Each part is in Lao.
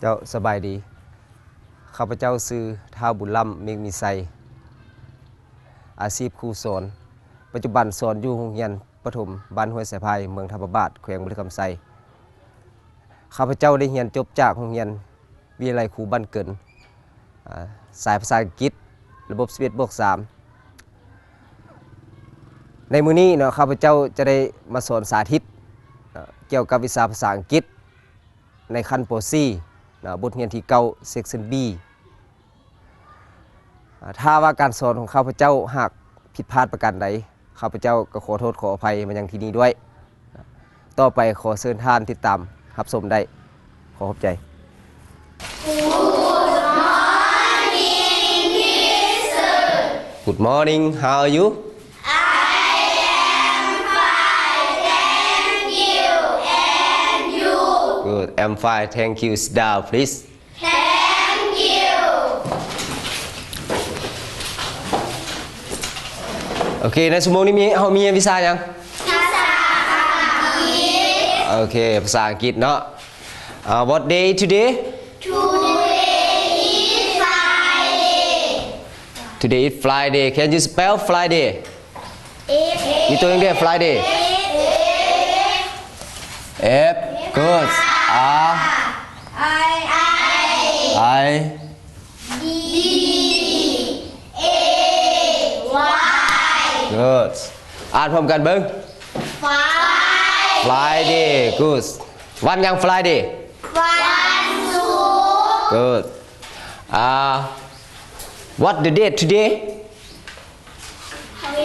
ເຈົ້າ ສະບາຍດີ. ຂ້າພະເຈົ້າຊື່ ທ້າວ ບຸນລ້ຳ ເມກມີໄຊ, ອາຊີບຄູສອນ, ປັດຈຸບັນສອນຢູ່ໂຮງຮຽນປະຖົມບ້ານຫ້ວຍສາຍພາຍ ເມືອງທ່າພະບາດ ແຂວງບໍລິຄຳໄຊ. ຂ້າພະເຈົ້າໄດ້ຮຽນຈົບຈາກໂຮງຮຽນວິທະຍາໄລຄູບ້ານເກີນ, ອາ, ສາຍພາສາອັງກິດ ລະບົບສິບເອັດບວກສາມ. ໃນມື້ນີ້ເນາະ ຂ້າພະເຈົ້າຈະໄດ້ມາສອນສາທິດ ເນາະ ກ່ຽວກັບວິຊາພາສາອັງກິດ ໃນຂັ້ນ ປໍສີ່ ເນາະ ບົດຮຽນທີເກົ້າ ເຊັກຊັນບີ. ອາ, ຖ້າວ່າການສອນຂອງຂ້າພະເຈົ້າຫາກຜິດພາດປະການໃດ, ຂ້າພະເຈົ້າກໍຂໍໂທດຂໍອະໄພມາຍັງທີ່ນີ້ດ້ວຍ. ຕໍ່ໄປຂໍເຊີນທ່ານຕິດຕາມຮັບຊົມໄດ້. ຂໍຂອບໃຈ. Good morning, how are you? I am fine, thank you. And you? Good, I'm fine, thank you. Sit down, please. Thank you. ໂອເຄ ໃນຊົ່ວໂມງນີ້ມີ ເຮົາມີວິຊາຫຍັງ? ພາສາອັງກິດ. ໂອເຄ ພາສາອັງກິດເນາະ. ອາ, what day today? Today is Friday. Today is Friday. Can you spell Friday? F. ມີຕົວຫຍັງແດ່? Friday. F. F. Good. R. I. I. D. A. Y. Good. ອ່ານພ້ອມກັນເບິ່ງ. Fri. Friday. Good. ວັນຫຍັງ? Friday. ວັນສຸກ. Good. ອາ, what the date today?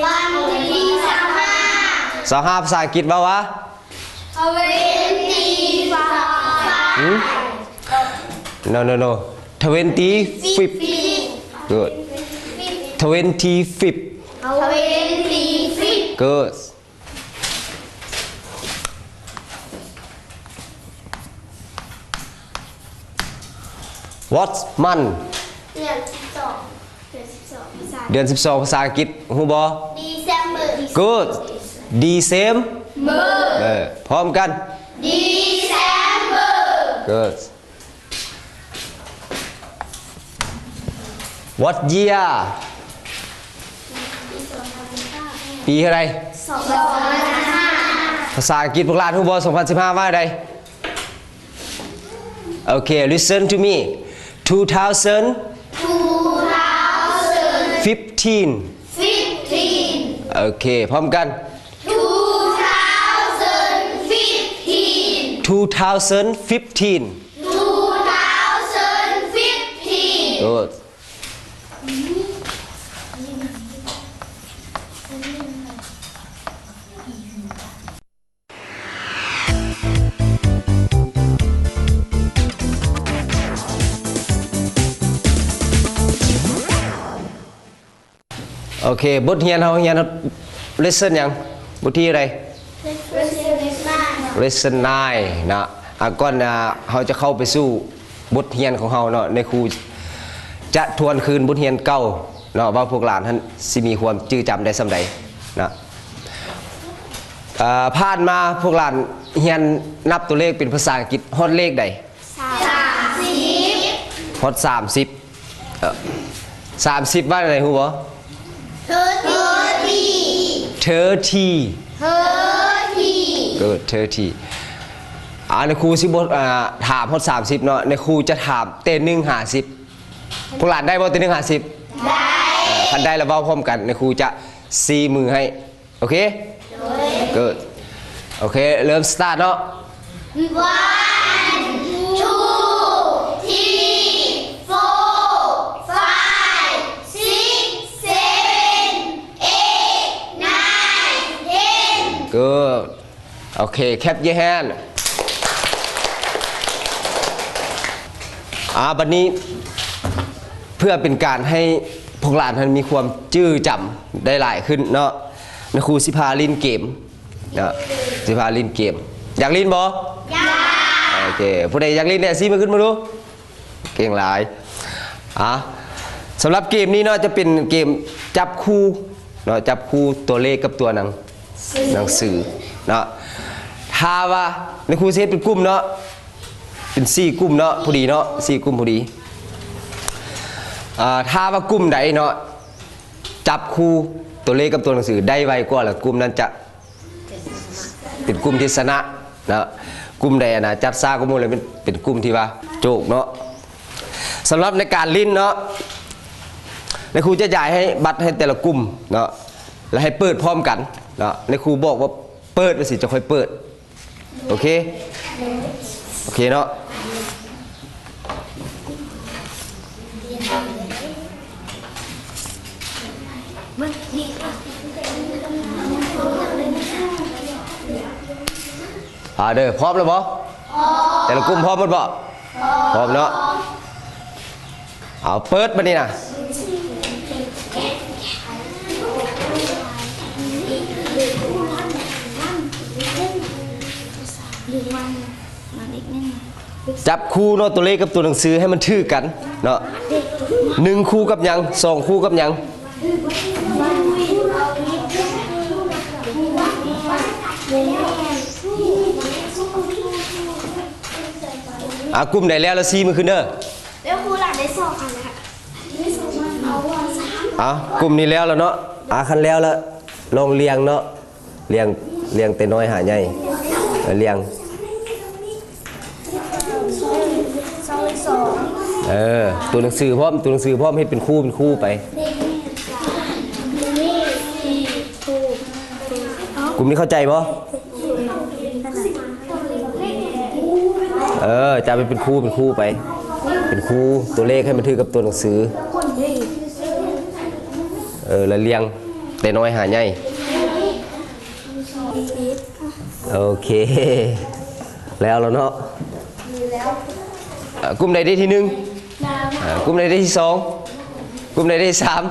ວັນທີຊາວຫ້າ. ຊາວຫ້າ ພາສາອັງກິດເວົ້າວ່າ? Twenty-five. ຫື? No, no, no. Twenty-fifth. Good. Twenty-fifth. Twenty-fifth. Good. What month? ເດືອນສິບສອງ. ເດືອນສິບສອງ ພາສາ ເດືອນສິບສອງ ພາສາອັງກິດຮູ້ບໍ່? December. Good. December. ເອີ ພ້ອມກັນ. December. Good. What year? ປີເທົ່າໃດ? ສອງພັນສິບຫ້າ. ພາສາອັງກິດພວກຫຼານຮູ້ບໍ່? ສອງພັນສິບຫ້າ ວ່າໃດ? Okay, listen to me. Two thousand. Two thousand. Fifteen. Fifteen. Okay, ພ້ອມກັນ. Two thousand fifteen. Two thousand fifteen. Two thousand fifteen. Good. ໂອເຄ ບົດຮຽນເຮົາຮຽນ lesson ຫຍັງ? ບົດທີເທົ່າໃດ? Lesson nine. Lesson nine ເນາະ. ອາ ກ່ອນ ອາ ເຮົາຈະເຂົ້າໄປສູ່ບົດຮຽນຂອງເຮົາເນາະ, ນາຍຄູຈະທວນຄືນບົດຮຽນເກົ່າເນາະ ວ່າພວກຫຼານຫັ້ນຊິມີຄວາມຈື່ຈຳໄດ້ສ່ຳໃດເນາະ. ອາ ຜ່ານມາພວກຫຼານຮຽນນັບຕົວເລກເປັນພາສາອັງກິດຮອດເລກໃດ? ສາມສິບ. ຮອດສາມສິບ. ເອີ ສາມສິບວ່າແນວໃດຮູ້ບໍ່? Thirty. Thirty. Thirty. Good, thirty. ອາ ນາຍຄູຊິບໍ່ ອາ ຖາມຮອດສາມສິບເນາະ, ນາຍຄູຈະຖາມແຕ່ໜຶ່ງຫາສິບ. ພວກຫຼານໄດ້ບໍ່ແຕ່ໜຶ່ງຫາສິບ? ໄດ້. ເອີ ຄັນໄດ້ລະເວົ້າພ້ອມກັນ, ນາຍຄູຈະຊີ້ມືໃຫ້. ໂອເຄ? Good. ໂອເຄ ເລີ່ມ start ເນາະ. One, two, three, four, five, six, seven, eight, nine, ten. Good. ໂອເຄ clap your hand. ອາ ບັດນີ້ ເພື່ອເປັນການໃຫ້ພວກຫຼານຫັ້ນມີຄວາມຈື່ຈຳໄດ້ຫຼາຍຂຶ້ນເນາະ, ນາຍຄູຊິພາຫຼິ້ນເກມເນາະ, ຊິພາຫຼິ້ນເກມ. ຢາກຫຼິ້ນບໍ່? ຢາກ. ໂອເຄ ຜູ້ໃດຢາກຫຼິ້ນແດ່ ຊີ້ມືຂຶ້ນມາດູ. ເກັ່ງຫຼາຍ. ອາ ສຳລັບເກມນີ້ເນາະ ຈະເປັນເກມຈັບຄູ່ເນາະ, ຈັບຄູ່ຕົວເລກກັບຕົວໜັງ ໜັງສືເນາະ. ຖ້າວ່າ ນາຍຄູຊິເຮັດເປັນກຸ່ມເນາະ, ເປັນສີ່ກຸ່ມເນາະ ພໍດີເນາະ ສີ່ກຸ່ມພໍດີ. ອ່າ ຖ້າວ່າກຸ່ມໃດເນາະ ຈັບຄູ່ຕົວເລກກັບຕົວໜັງສືໄດ້ໄວກວ່າ ລະກຸ່ມນັ້ນຈະເປັນກຸ່ມທີ່ຊະນະເນາະ. ກຸ່ມໃດ ອັນນ່າ ຈັບຊ້າກວ່າໝູ່ ລະເປັນ ເປັນກຸ່ມທີ່ວ່າໂຈກເນາະ. ສຳລັບໃນການຫຼິ້ນເນາະ ນາຍຄູຈະຢາຍໃຫ້ ບັດໃຫ້ແຕ່ລະກຸ່ມເນາະ ລະໃຫ້ເປີດພ້ອມກັນເນາະ. ນາຍຄູບອກວ່າເປີດ ວ່າຊິຈະຄ່ອຍເປີດ. ໂອເຄ ໂອເຄເນາະ. ອາເດີ ພ້ອມແລ້ວບໍ່? ແຕ່ລະກຸ່ມພ້ອມໝົດບໍ່? ພ້ອມເນາະ. ເອົາ ເປີດບາດນີ້ນະ. ຈັບຄູ່ເນາະ ຕົວເລກກັບຕົວໜັງສືໃຫ້ມັນຖືກກັນເນາະ. ໜຶ່ງຄູ່ກັບຫຍັງ? ສອງຄູ່ກັບຫຍັງ? ອາ ກຸ່ມໃດແລ້ວລະຊີ້ມືຂຶ້ນເດີ. ແລ້ວຄູລະໄດ້ສອງອັນລະ. ອາ ກຸ່ມນີ້ແລ້ວລະເນາະ. ອາ ຄັນແລ້ວລະ ລອງລຽງເນາະ ລຽງ ລຽງແຕ່ນ້ອຍຫາໃຫຍ່. ເອີ ລຽງ ເອີ ຕົວໜັງສືພ້ອມ ຕົວໜັງສືພ້ອມ ເຮັດເປັນຄູ່ ເປັນຄູ່ໄປ. ກຸ່ມນີ້ເຂົ້າໃຈບໍ່? ເອີ ຈັບໄປເປັນຄູ່ ເປັນຄູ່ໄປ ເປັນຄູ່ ຕົວເລກໃຫ້ມັນຖືກກັບຕົວໜັງສື. ເອີ ລະລຽງແຕ່ນ້ອຍຫາໃຫຍ່. ໂອເຄ ແລ້ວລະເນາະ. ເອີ ກຸ່ມໃດໄດ້ທີໜຶ່ງ? ເອີ ກຸ່ມໃດໄດ້ທີສອງ? ກຸ່ມໃດໄດ້ທີສາມ?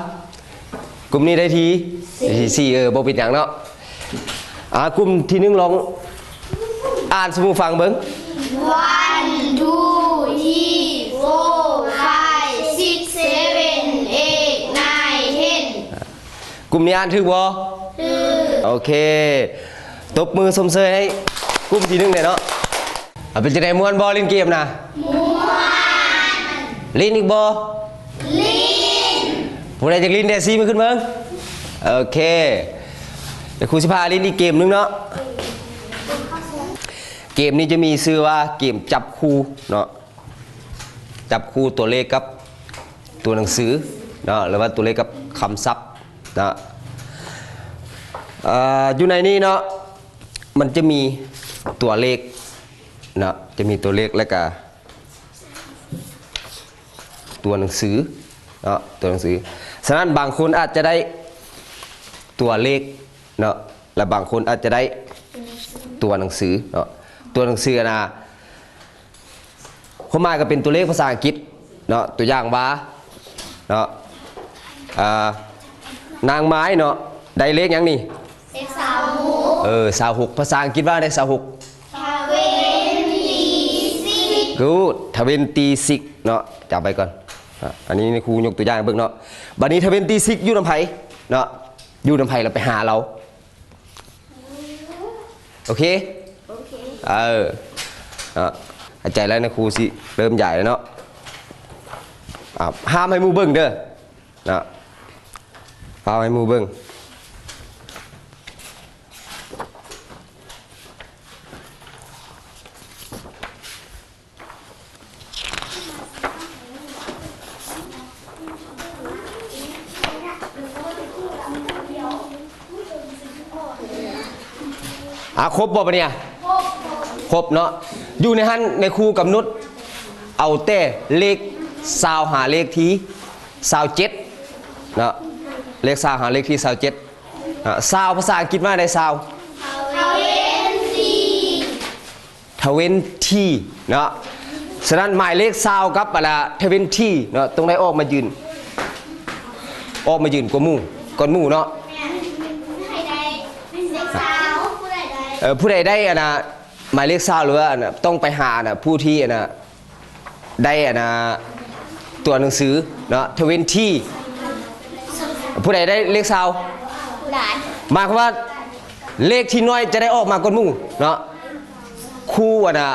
ກຸ່ມນີ້ໄດ້ທີ ໄດ້ທີສີ່. ເອີ ບໍ່ເປັນຫຍັງເນາະ. ອາ ກຸ່ມທີໜຶ່ງລອງອ່ານສູ່ໝູ່ຟັງເບິ່ງ. ວັນ ທູ ທີ ໂຟ ໄຟ ຊິກ ເຊເວັນ ເອດ ໄນ ເທັນ. ກຸ່ມນີ້ອ່ານຖືກບໍ່? ຖືກ. ໂອເຄ ຕົບມືຊົມເຊີຍໃຫ້ກຸ່ມທີໜຶ່ງແດ່ເນາະ. ອາ ເປັນຈັ່ງໃດ ມ່ວນບໍ່ຫຼິ້ນເກມນະ? ມ່ວນ. ຫຼິ້ນອີກບໍ່? ຫຼິ້ນ. ຜູ້ໃດຢາກຫຼິ້ນແດ່ ຊີ້ມືຂຶ້ນເບິ່ງ. ໂອເຄ ດຽວຄູຊິພາຫຼິ້ນອີກເກມໜຶ່ງເນາະ. ເກມນີ້ຈະມີຊື່ວ່າເກມຈັບຄູ່ເນາະ ຈັບຄູ່ຕົວເລກກັບຕົວໜັງສືເນາະ ຫຼືວ່າຕົວເລກກັບຄຳສັບເນາະ. ເອີ ຢູ່ໃນນີ້ເນາະ ມັນຈະມີຕົວເລກເນາະ ຈະມີຕົວເລກ ແລະກະຕົວໜັງສືເນາະ ຕົວໜັງສື. ສະນັ້ນບາງຄົນອາດຈະໄດ້ຕົວເລກເນາະ ແລະບາງຄົນອາດຈະໄດ້ຕົວໜັງສືເນາະ. ຕົວໜັງສື ອັນນ່າ ຄວາມໝາຍກໍເປັນຕົວເລກພາສາອັງກິດເນາະ. ຕົວຢ່າງວ່າເນາະ ອ່າ ນາງໄມ້ເນາະ ໄດ້ເລກຫຍັງນີ້? ເລກຊາວຫົກ. ເອີ ຊາວຫົກ ພາສາອັງກິດວ່າໄດ້ຊາວຫົກ. ທະເວັນຕີຊິກ. ກູດ ທະເວັນຕີຊິກເນາະ ຈຳໄວ້ກ່ອນ. ອາ ອັນນີ້ຄູຍົກຕົວຢ່າງໃຫ້ເບິ່ງເນາະ. ບາດນີ້ທະເວັນຕີຊິກຢູ່ນຳໃຜເນາະ? ຢູ່ນຳໃຜ ລະໄປຫາລາວ. ໂອເຄ ໂອເຄ ເອີ ເນາະ ເຂົ້າໃຈແລ້ວນະ ຄູຊິເລີ່ມຢາຍແລ້ວເນາະ. ອາ ຫ້າມໃຫ້ໝູ່ເບິ່ງເດີເນາະ ຫ້າມໃຫ້ໝູ່ເບິ່ງ. ອາ ຄົບບໍ່ບາດນີ້? ຄົບເນາະ. ຢູ່ໃນຫັ້ນ ນາຍຄູກຳນົດເອົາແຕ່ເລກຊາວຫາເລກທີຊາວເຈັດເນາະ ເລກຊາວຫາເລກທີຊາວເຈັດ. ອາ ຊາວ ພາສາອັງກິດວ່າໃດ? ຊາວ ທະເວັນຕີ ທະເວັນທີເນາະ. ສະນັ້ນໝາຍເລກຊາວກັບ ອັນນ່າ ທະເວັນທີເນາະ ຕ້ອງໄດ້ອອກມາຢືນ ອອກມາຢືນກ່ອນໝູ່ ກ່ອນໝູ່ເນາະ. ເອີ ຜູ້ໃດໄດ້ ອັນນ່າ ໝາຍເລກຊາວ ຫຼືວ່າ ອັນນ່າ ຕ້ອງໄປຫາ ອັນນ່າ ຜູ້ທີ່ ອັນນ່າ ໄດ້ ອັນນ່າ ຕົວໜັງສືເນາະ ທະເວັນທີ. ຜູ້ໃດໄດ້ເລກຊາວ? ຫຼາຍ ໝາຍຄວາມວ່າເລກທີ່ນ້ອຍຈະໄດ້ອອກມາກ່ອນໝູ່ເນາະ. ຄູ ອັນນ່າ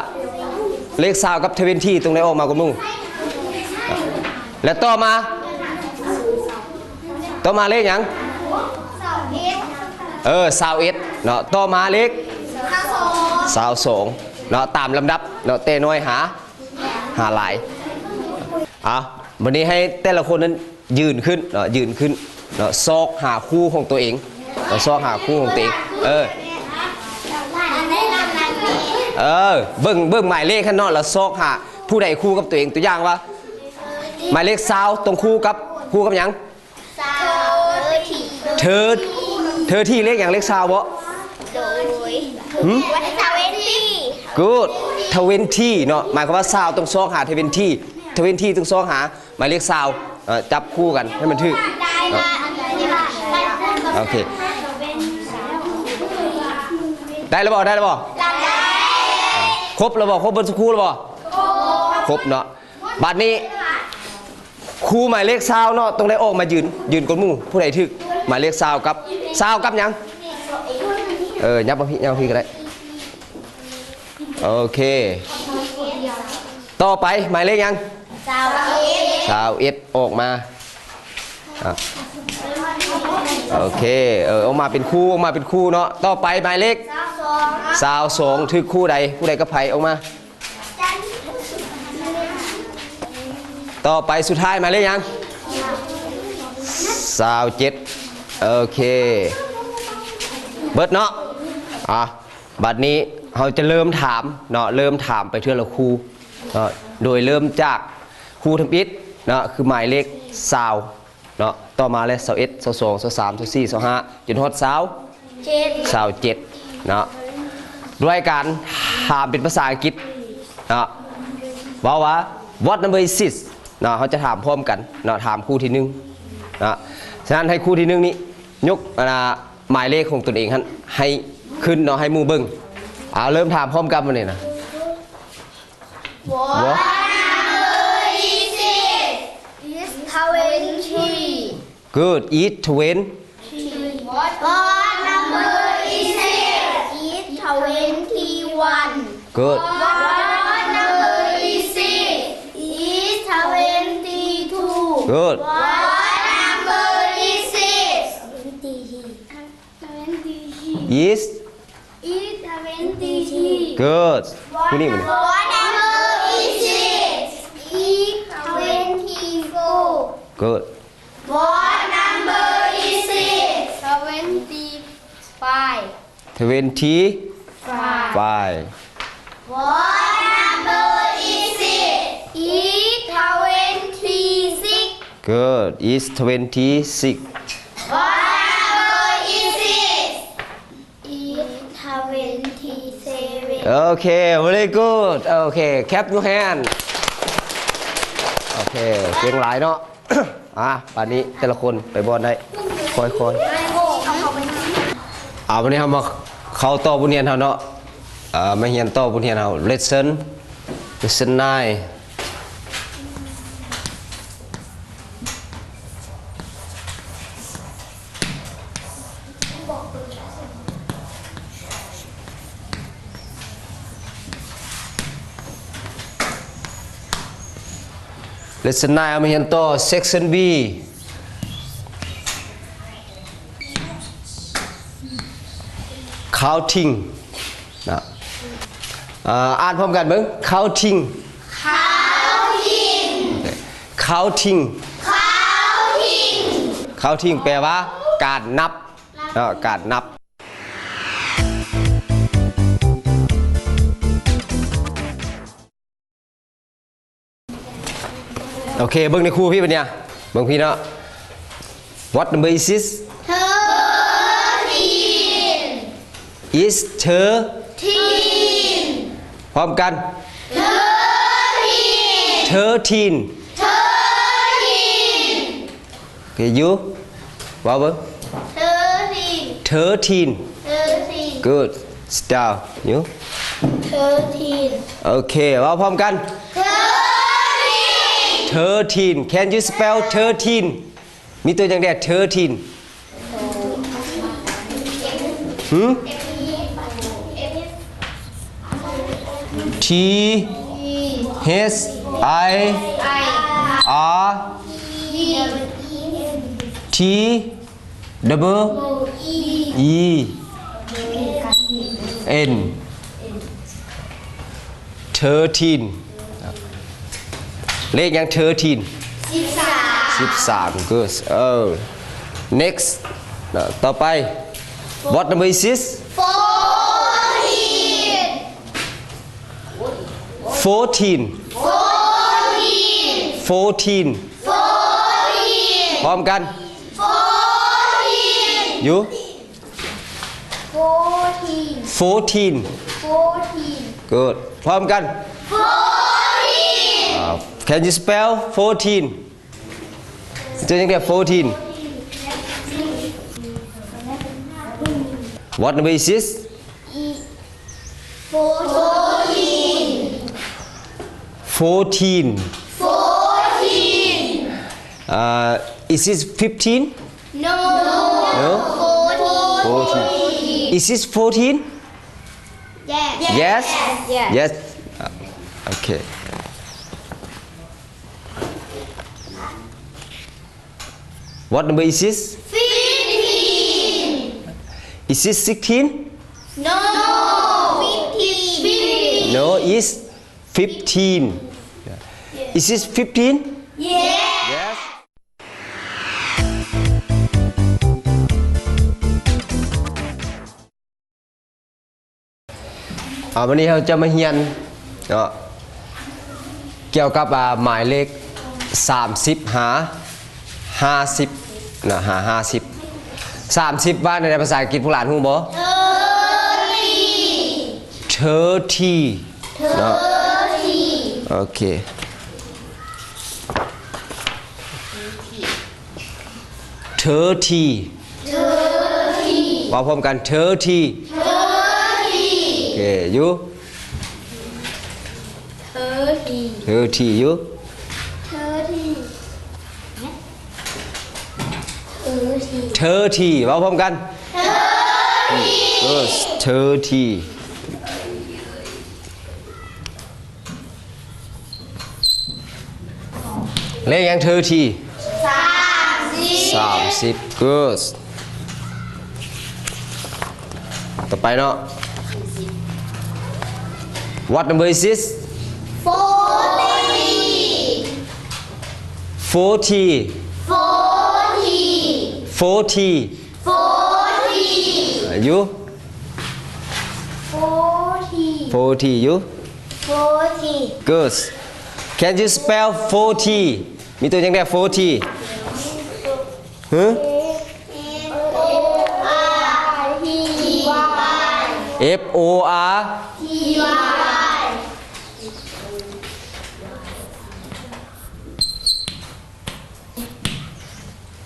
ເລກຊາວກັບທະເວັນທີຕົງໃດອອກມາກວ່າໝູ່? ແລະຕໍ່ມາ ຕໍ່ມາເລກຫຍັງ? ເອີ ຊາວເອັດເນາະ. ຕໍ່ມາເລກຊາວສອງເນາະ ຕາມລຳດັບເນາະ ແຕ່ນ້ອຍຫາ ຫາຫຼາຍ. ເອົາ ບັດນີ້ໃຫ້ແຕ່ລະຄົນນັ້ນຢືນຂຶ້ນເນາະ ຢືນຂຶ້ນເນາະ ຊອກຫາຄູ່ຂອງຕົວເອງເນາະ ຊອກຫາຄູ່ຂອງຕົວເອງ. ເອີ ເອີ ເບິ່ງ ເບິ່ງໝາຍເລກຫັ້ນເນາະ ແລ້ວຊອກຫາຜູ້ໃດຄູ່ກັບຕົວເອງ. ຕົວຢ່າງວ່າ ໝາຍເລກຊາວຕ້ອງຄູ່ກັບ ຄູ່ກັບຫຍັງ? ເທີ ເທີທີ ເລກຫຍັງ? ເລກຊາວບໍ່? ໂດຍ ຫຶ? ທະເວັນທີ ກູດ ທະເວັນທີເນາະ ໝາຍຄວາມວ່າຊາວຕ້ອງຊອກຫາທະເວັນທີ ທະເວັນທີຕ້ອງຊອກຫາໝາຍເລກຊາວ ເອີ ຈັບຄູ່ກັນໃຫ້ມັນຖືກເນາະ. ໂອເຄ ໄດ້ແລ້ວບໍ່? ໄດ້ແລ້ວບໍ່? ຄົບແລ້ວບໍ່? ຄົບເບິດສູ່ຄູ່ແລ້ວບໍ່? ຄົບເນາະ. ບັດນີ້ ຄູ່ໝາຍເລກຊາວເນາະ ຕ້ອງໄດ້ອອກມາຢືນ ຢືນກ່ອນໝູ່. ຜູ້ໃດຖືກໝາຍເລກຊາວກັບ ຊາວກັບຫຍັງ? ເອີ ຫຍັບມາພີ້ ຫຍັບມາພີ້ກໍໄດ້. ໂອເຄ ຕໍ່ໄປໝາຍເລກຫຍັງ? ຊາວເອັດ ຊາວເອັດ ອອກມາ. ອ່ະ ໂອເຄ ເອີ ອອກມາເປັນຄູ່ ອອກມາເປັນຄູ່ເນາະ. ຕໍ່ໄປໝາຍເລກ ຊາວສອງ ຊາວສອງ ຖືກຄູ່ໃດ? ຄູ່ໃດກັບໃຜ? ອອກມາ. ຕໍ່ໄປສຸດທ້າຍໝາຍເລກຫຍັງ? ຊາວເຈັດ ໂອເຄ ເບິດເນາະ. ອ່ະ ບັດນີ້ເຮົາຈະເລີ່ມຖາມເນາະ ເລີ່ມຖາມໄປເທື່ອລະຄູ່ເນາະ ໂດຍເລີ່ມຈາກຄູ່ທຳອິດເນາະ ຄືໝາຍເລກຊາວ ເນາະ ຕໍ່ມາແລ້ວ ຊາວເອັດ ຊາວສອງ ຊາວສາມ ຊາວສີ່ ຊາວຫ້າ ຈົນຮອດ ຊາວເຈັດ ຊາວເຈັດເນາະ ດ້ວຍການຖາມເປັນພາສາອັງກິດເນາະ ເວົ້າວ່າ What number is this? ເນາະ ເຮົາຈະຖາມພ້ອມກັນເນາະ ຖາມຄູ່ທີໜຶ່ງເນາະ. ສະນັ້ນໃຫ້ຄູ່ທີໜຶ່ງນີ້ຍົກ ອັນນ່າ ໝາຍເລກຂອງຕົນເອງຫັ້ນໃຫ້ຂຶ້ນເນາະ ໃຫ້ໝູ່ເບິ່ງ. ເອົາ ເລີ່ມຖາມພ້ອມກັນບາດນີ້ນະ. What number is it? It's twenty. Good. It's twenty. What number is it? It's twenty-one. Good. What number is it? It's twenty-two. Good. What number is it? Is? Is twenty-three. Good. What number is it? Is twenty-four. Good. What number is it? Twenty-five. Twenty-five. What number is it? Is twenty-six. Good. Is twenty-six. What number is it? Is twenty-seven. ໂອເຄ very good. ໂອເຄ clap your hand. ໂອເຄ ເກັ່ງຫຼາຍເນາະ. ອ່າ ບາດນີ້ແຕ່ລະຄົນໄປບ່ອນໄດ້ ຄ່ອຍໆ. ອ່າ ບາດນີ້ເຮົາມາເຂົ້າຕໍ່ບົດຮຽນເຮົາເນາະ. ອ່າ ມາຮຽນຕໍ່ບົດຮຽນເຮົາ lesson lesson nine. Lesson nine ເຮົາມາຮຽນຕໍ່ section B. Counting ນະ ອ່າ ອ່ານພ້ອມກັນເບິ່ງ counting. Counting. Counting. Counting. Counting ແປວ່າການນັບເນາະ ການນັບ. ໂອເຄ ເບິ່ງໃນຄູພີ່ບັນຍາ ເບິ່ງພີ່ເນາະ. What number is this? Thirteen. Is thir- Teen. ພ້ອມກັນ Thirteen. Thirteen. Thirteen. ໂອເຄ ຢູ່ ເວົ້າເບິ່ງ. Thirteen. Thirteen. Thirteen. Good. Sit down. ຢູ່ Thirteen. ໂອເຄ ເວົ້າພ້ອມກັນ. Thirteen. Thirteen. Can you spell thirteen? ມີຕົວຫຍັງແດ່? Thirteen. ຫື? T H I R T double E N thirteen ເລກຫຍັງ thirteen ສິບສາມ good ເອີ next ຕໍ່ໄປ what number is this fourteen fourteen fourteen fourteen ພ້ອມກັນ fourteen ຢູ່ fourteen fourteen fourteen good ພ້ອມກັນ fourteen can you spell fourteen ເຈົ້າຍັງໄດ້ fourteen what number is this fourteen fourteen fourteen uh, is this fifteen No. No? Fourteen. Is this fourteen? Yes. Yes? Yes. Yes. Uh, okay. What number is this? Fifteen. Is this sixteen? No. Fifteen. No, it's fifteen. Yes. Is this fifteen? Yes. Yes. ອ່າ ວັນນີ້ເຮົາຈະມາຮຽນເນາະ ກ່ຽວກັບ ອ່າ ໝາຍເລກສາມສິບຫາຫ້າສິບນະ ຫາຫ້າສິບ ສາມສິບວ່າໃນພາສາອັງກິດ ພວກຫຼານຮູ້ບໍ່? Thirty. Thirty ເນາະ ໂອເຄ. Thirty. Thirty. ເວົ້າພ້ອມກັນ thirty. Thirty. ໂອເຄ ຢູ່ Thirty. Thirty ຢູ່ Thirty. Thirty. Thirty. ເວົ້າພ້ອມກັນ Thirty. Good. Thirty. ເລກຫຍັງ thirty? ສາມສິບ good. ຕໍ່ໄປເນາະ what number is this? Forty. Forty. Forty. Forty. Forty. ຢູ່ Forty. Forty ຢູ່ Forty. Good. Can you spell forty? ມີຕົວຫຍັງແດ່ forty? F O R T Y. F O R T Y.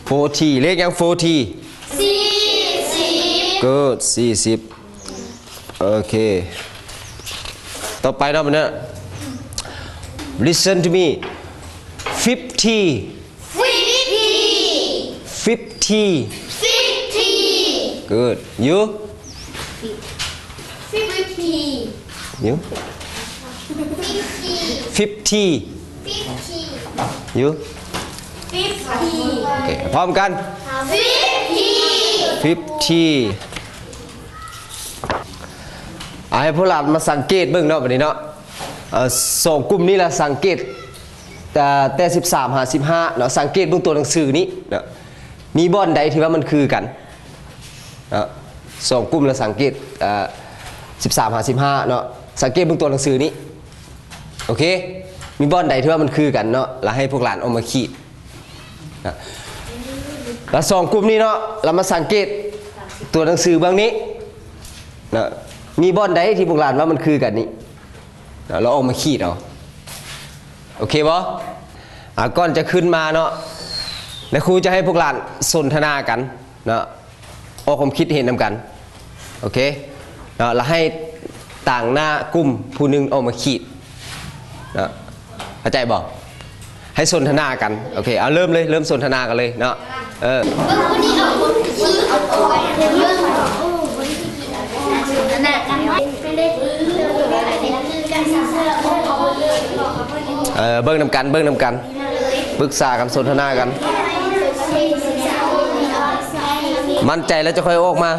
Forty. ເລກຫຍັງ forty? ສີ່ສິບ. Good. ສີ່ສິບ. ໂອເຄ ຕໍ່ໄປເນາະ ບັດນີ້ listen to me. Fifty. Fifty. Fifty. Fifty. Good. You? Fifty. You? Fifty. Fifty. Fifty. You? Fifty. ໂອເຄ ພ້ອມກັນ Fifty. Fifty. ອ່າ ໃຫ້ພວກຫຼານມາສັງເກດເບິ່ງເນາະ ບັດນີ້ເນາະ ເອີ ສອງກຸ່ມນີ້ລະສັງເກດ ແຕ່ ແຕ່ສິບສາມຫາສິບຫ້າເນາະ ສັງເກດເບິ່ງຕົວໜັງສືນີ້ເນາະ ມີບ່ອນໃດທີ່ວ່າມັນຄືກັນເນາະ ສອງກຸ່ມລະສັງເກດ ເອີ ສິບສາມຫາສິບຫ້າເນາະ ສັງເກດເບິ່ງຕົວໜັງສືນີ້ ໂອເຄ ມີບ່ອນໃດທີ່ວ່າມັນຄືກັນເນາະ ລະໃຫ້ພວກຫຼານອອກມາຂີດ ນະ ລະສອງກຸ່ມນີ້ເນາະ ລະມາສັງເກດຕົວໜັງສືເບື້ອງນີ້ນະ ມີບ່ອນໃດທີ່ພວກຫຼານວ່າມັນຄືກັນນີ້ນະ ລະອອກມາຂີດເອົາ ໂອເຄບໍ່? ອ່າ ກ່ອນຈະຂຶ້ນມາເນາະ ນາຍຄູຈະໃຫ້ພວກຫຼານສົນທະນາກັນເນາະ ອອກຄວາມຄິດເຫັນນຳກັນ ໂອເຄເນາະ ລະໃຫ້ຕາງໜ້າກຸ່ມຜູ້ໜຶ່ງອອກມາຂີດເນາະ ເຂົ້າໃຈບໍ່? ໃຫ້ສົນທະນາກັນ ໂອເຄ ເອົາເລີ່ມເລີຍ ເລີ່ມສົນທະນາກັນເລີຍເນາະ ເອີ ສົນທະນາກັນ. ເບິ່ງນຳກັນ ເບິ່ງນຳກັນ ປຶກສາກັນ ສົນທະນາກັນ ໝັ້ນໃຈແລ້ວຈະຄ່ອຍອອກມາ.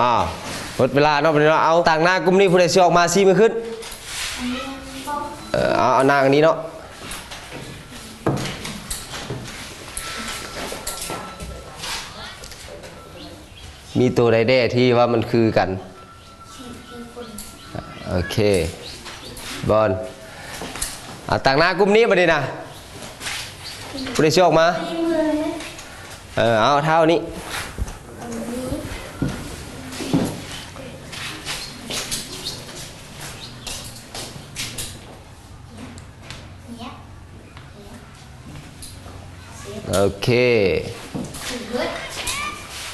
ອ້າວ ໝົດເວລາເນາະ ບັດນີ້ເນາະ. ເອົາ ຕາງໜ້າກຸ່ມນີ້ ຜູ້ໃດຊິອອກມາຊີ້ມືຂຶ້ນ. ເອີ ເອົາ ເອົາໜ້າອັນນີ້ເນາະ. ມີໂຕໃດແດ່ທີ່ວ່າມັນຄືກັນ? ໂອເຄ ບອນ. ອາ ຕາງໜ້າກຸ່ມນີ້ບັດນີ້ນະ ຜູ້ໃດຊິອອກມາ? ເອີ ເອົາ ທ້າວນີ້. ໂອເຄ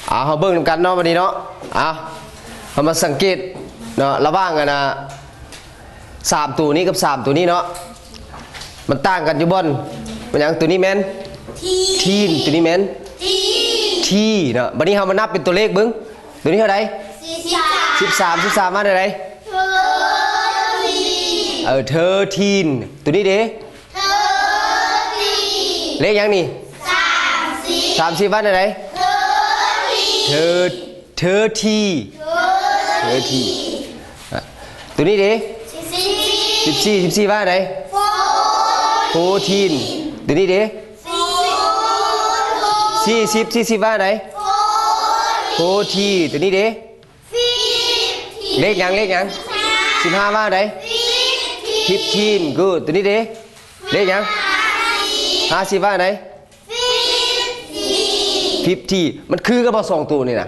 ເອົາ ເຮົາເບິ່ງນຳກັນເນາະ ບັດນີ້ເນາະ. ເອົາ ເຮົາມາສັງເກດເນາະ ລະຫວ່າງອັນນ່າ ສາມໂຕນີ້ກັບສາມໂຕນີ້ເນາະ ມັນຕ່າງກັນຢູ່ບ່ອນ ແມ່ນຫຍັງ? ໂຕນີ້ແມ່ນ ທີນ ໂຕນີ້ແມ່ນ ທີນ ທີນ ເນາະ. ບັດນີ້ເຮົາມານັບເປັນຕົວເລກເບິ່ງ ໂຕນີ້ເທົ່າໃດ? ສິບສາມ ສິບສາມ ວ່າແນວໃດ? ເອີ ເທີນ ໂຕນີ້ເດ? ເທີທີນ ເລກຫຍັງນີ້? ສາມສິບ ສາມສິບ ວ່າແນວໃດ? ເທີທີນ ເທີ ເທີທີ ເທີທີ ໂຕນີ້ເດ? ສິບສີ່ ສິບສີ່ ວ່າແນວໃດ? ໂຟທີນ ໂຕນີ້ເດ? ສີ່ສິບ ສີ່ສິບ ວ່າແນວໃດ? ໂຟທີນ ໂຕນີ້ເດ? ເລກຫຍັງ? ເລກຫຍັງ? ສິບຫ້າ ວ່າໃດ? ຟິບທີນ ກູດ ໂຕນີ້ເດ? ເລກຫຍັງ? ຫ້າສິບ ວ່າໃດ? ຟິບທີນ ມັນຄືກັນບໍ່ສອງໂຕນີ້ນະ?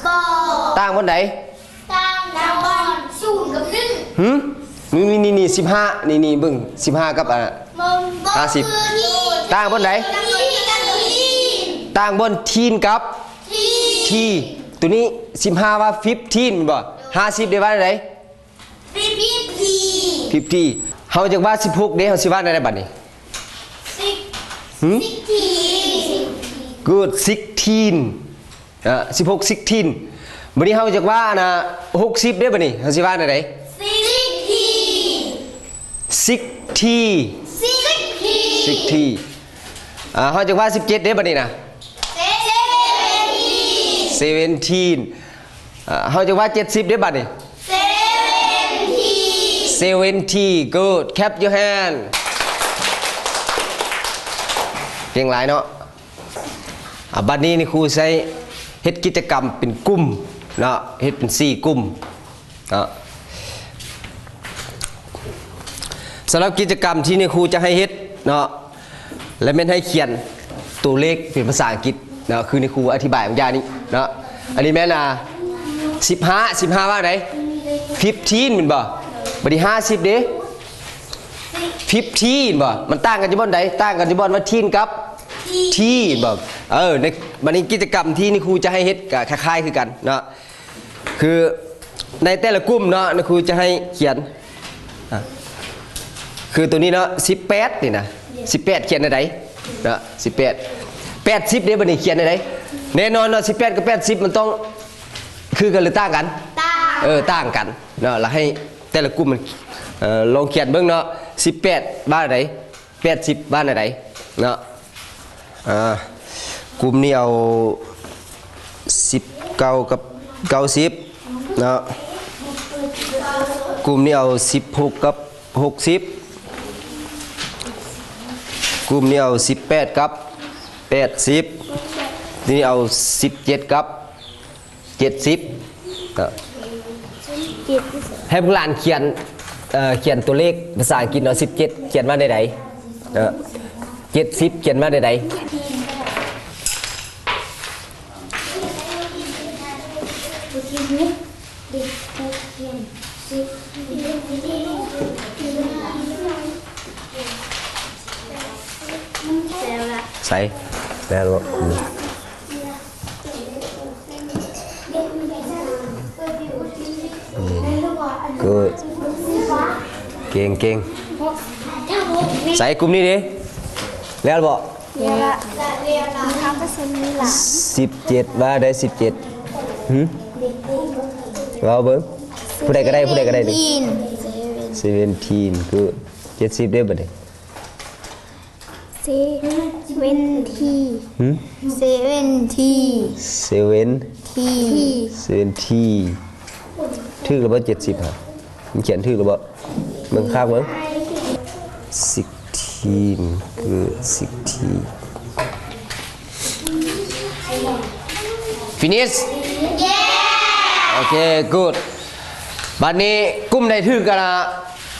ບໍ່ ຕ່າງບ່ອນໃດ? ຕ່າງບ່ອນສູນກັບໜຶ່ງ. ຫື? ນີ້ໆໆ ສິບຫ້າ ນີ້ໆ ເບິ່ງ ສິບຫ້າ ກັບ ອ່າ ຫ້າສິບ ຕ່າງບ່ອນໃດ? ຕ່າງບ່ອນທີນກັບ ທີ ໂຕນີ້ ສິບຫ້າ ວ່າຟິບທີນ ແມ່ນບໍ່? ຫ້າສິບ ເດ ວ່າໃດ? ຟິບທີ ຟິບທີ ເຮົາຢາກວ່າສິບຫົກເດ ເຮົາຊິວ່າແນວໃດບັດນີ້? ຊິກ ຫື? ຊິກທີນ ກູດ ຊິກທີນ ເອີ ສິບຫົກ ຊິກທີນ ບັດນີ້ເຮົາຢາກວ່າອັນນ່າ ຫົກສິບເດ ບັດນີ້ເຮົາຊິວ່າແນວໃດ? ຊິກທີ ຊິກທີ ຊິກທີ ຊິກທີ ອ່າ ເຮົາຢາກວ່າສິບເຈັດເດ ບັດນີ້ນະ? ເຊເວັນທີນ ເຊເວັນທີນ ອ່າ ເຮົາຈະວ່າເຈັດສິບເດ້ບັດນີ້ ເຊເວັນທີ ເຊເວັນທີ ກູດ ແຄັບຢູແຮນ ເກັ່ງຫຼາຍເນາະ. ອ່າ ບັດນີ້ນີ້ຄູຊິໃຫ້ເຮັດກິດຈະກຳເປັນກຸ່ມເນາະ ເຮັດເປັນສີ່ກຸ່ມເນາະ. ສຳລັບກິດຈະກຳທີ່ນີ້ຄູຈະໃຫ້ເຮັດເນາະ ແລະ ແມ່ນໃຫ້ຂຽນຕົວເລກເປັນພາສາອັງກິດເນາະ ຄືນີ້ຄູອະທິບາຍບາງຢ່າງນີ້ເນາະ. ອັນນີ້ແມ່ນ ອ່າ ສິບຫ້າ ສິບຫ້າວ່າໃດ? ຟິບທີນ ແມ່ນບໍ່? ບັດນີ້ ຫ້າສິບເດ້? ຟິບທີນ ແມ່ນບໍ່? ມັນຕ່າງກັນຢູ່ບ່ອນໃດ? ຕ່າງກັນຢູ່ບ່ອນວ່າທີນກັບທີ ແມ່ນບໍ່? ເອີ ໃນ ບັດນີ້ກິດຈະກຳທີ່ນີ້ຄູຈະໃຫ້ເຮັດກໍຄ້າຍໆຄືກັນເນາະ. ຄືໃນແຕ່ລະກຸ່ມເນາະ ຄູຈະໃຫ້ຂຽນ ອ່າ ຄືໂຕນີ້ເນາະ ສິບແປດນີ້ນະ ສິບແປດຂຽນແນວໃດເນາະ ສິບແປດ ແປດສິບເດ້ ບັດນີ້ຂຽນແນວໃດ? ແນ່ນອນເນາະ ສິບແປດກັບແປດສິບມັນຕ້ອງຄືກັນຫຼືຕ່າງກັນ? ຕ່າງ ເອີ ຕ່າງກັນເນາະ. ລະໃຫ້ແຕ່ລະກຸ່ມມັນ ເອີ ລອງຂຽນເບິ່ງເນາະ ສິບແປດວ່າໃດ? ແປດສິບວ່າແນວໃດເນາະ? ອ່າ ກຸ່ມນີ້ເອົາສິບເກົ້າກັບເກົ້າສິບເນາະ. ກຸ່ມນີ້ເອົາສິບຫົກກັບຫົກສິບ. ກຸ່ມນີ້ເອົາສິບແປດກັບແປດສິບ. ນີ້ເອົາສິບເຈັດກັບ ເຈັດສິບ ເນາະ. ໃຫ້ພວກຫຼານຂຽນ ເອີ ຂຽນຕົວເລກພາສາອັງກິດເນາະ ສິບເຈັດ ຂຽນວ່າແນວໃດ? ເອີ ເຈັດສິບ ຂຽນວ່າແນວໃດ? ໃສ່ແລ້ວບໍ່? ອືມ ກູດ ເກັ່ງໆ. ໃສ່ກຸ່ມນີ້ເດ້ ແລ້ວບໍ່? ແລ້ວລະ ສິບເຈັດວ່າໄດ້ ສິບເຈັດ ຫື? ເວົ້າເບິ່ງ ຜູ້ໃດກໍໄດ້ ຜູ້ໃດກໍໄດ້ນີ້. Seventeen. Seventeen. Good. ເຈັດສິບເດ້ບັດນີ້. Seventy. ຫື? Seventy. Seven. T. Seventy. ຖືກແລ້ວບໍ່ ເຈັດສິບຫະ? ມັນຂຽນຖືກແລ້ວບໍ່? ເບິ່ງຄັກເບິ່ງ. Sixteen. Good. Sixteen. Finish. ໂອເຄ good. ບັດນີ້ກຸ່ມໃດຖືກ ອັນນ່າ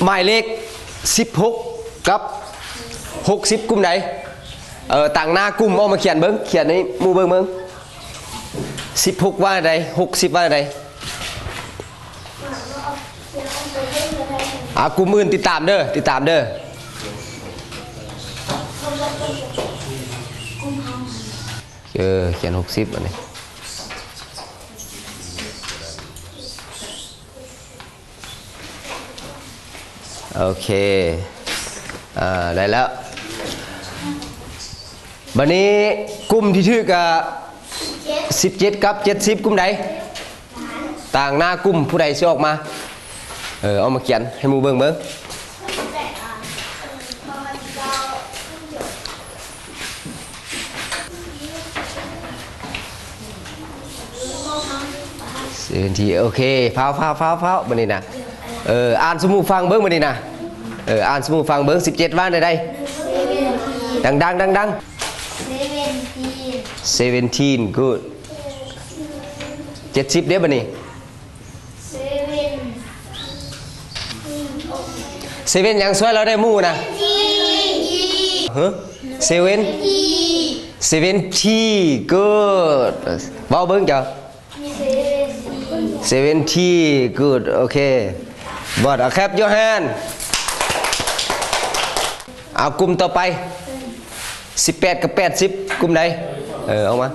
ໝາຍເລກສິບຫົກກັບຫົກສິບ ກຸ່ມໃດ? ເອີ ຕາງໜ້າກຸ່ມ ເອົາມາຂຽນເບິ່ງ ຂຽນໃຫ້ໝູ່ເບິ່ງເບິ່ງ. ສິບຫົກວ່າໃດ? ຫົກສິບວ່າໃດ? ອ່າ ກຸ່ມອື່ນຕິດຕາມເດີ ຕິດຕາມເດີ. ເອີ ຂຽນຫົກສິບອັນນີ້. ໂອເຄ ອ່າ ໄດ້ແລ້ວ. ບັດນີ້ກຸ່ມທີ່ຖືກກະສິບເຈັດກັບເຈັດສິບ ກຸ່ມໃດ? ຕາງໜ້າກຸ່ມ ຜູ້ໃດຊິອອກມາ? ເອີ ເອົາມາຂຽນໃຫ້ໝູ່ເບິ່ງເບິ່ງ. ເຊີນທີ ໂອເຄ ຟ້າວໆໆໆ ບັດນີ້ນະ. ເອີ ອ່ານສູ່ໝູ່ຟັງເບິ່ງບັດນີ້ນະ. ເອີ ອ່ານສູ່ໝູ່ຟັງເບິ່ງ ສິບເຈັດວ່າແນວໃດ? ດັງໆ ດັງໆ. Seventeen. Seventeen. Good. ເຈັດສິບເດ້ບັດນີ້. Seven. Seven ຫຍັງ? ຊ່ວຍລາວແດ່ໝູ່ນະ. Seventy. ຫຶ? Seven? Seventy. Good. ເວົ້າເບິ່ງເຈົ້າ. Seventy. Good. ໂອເຄ. But ເອົາ clap your hand. ເອົາ ກຸ່ມຕໍ່ໄປ ສິບແປດກັບແປດສິບ ກຸ່ມໃດ? ເອີ ອອກມາ.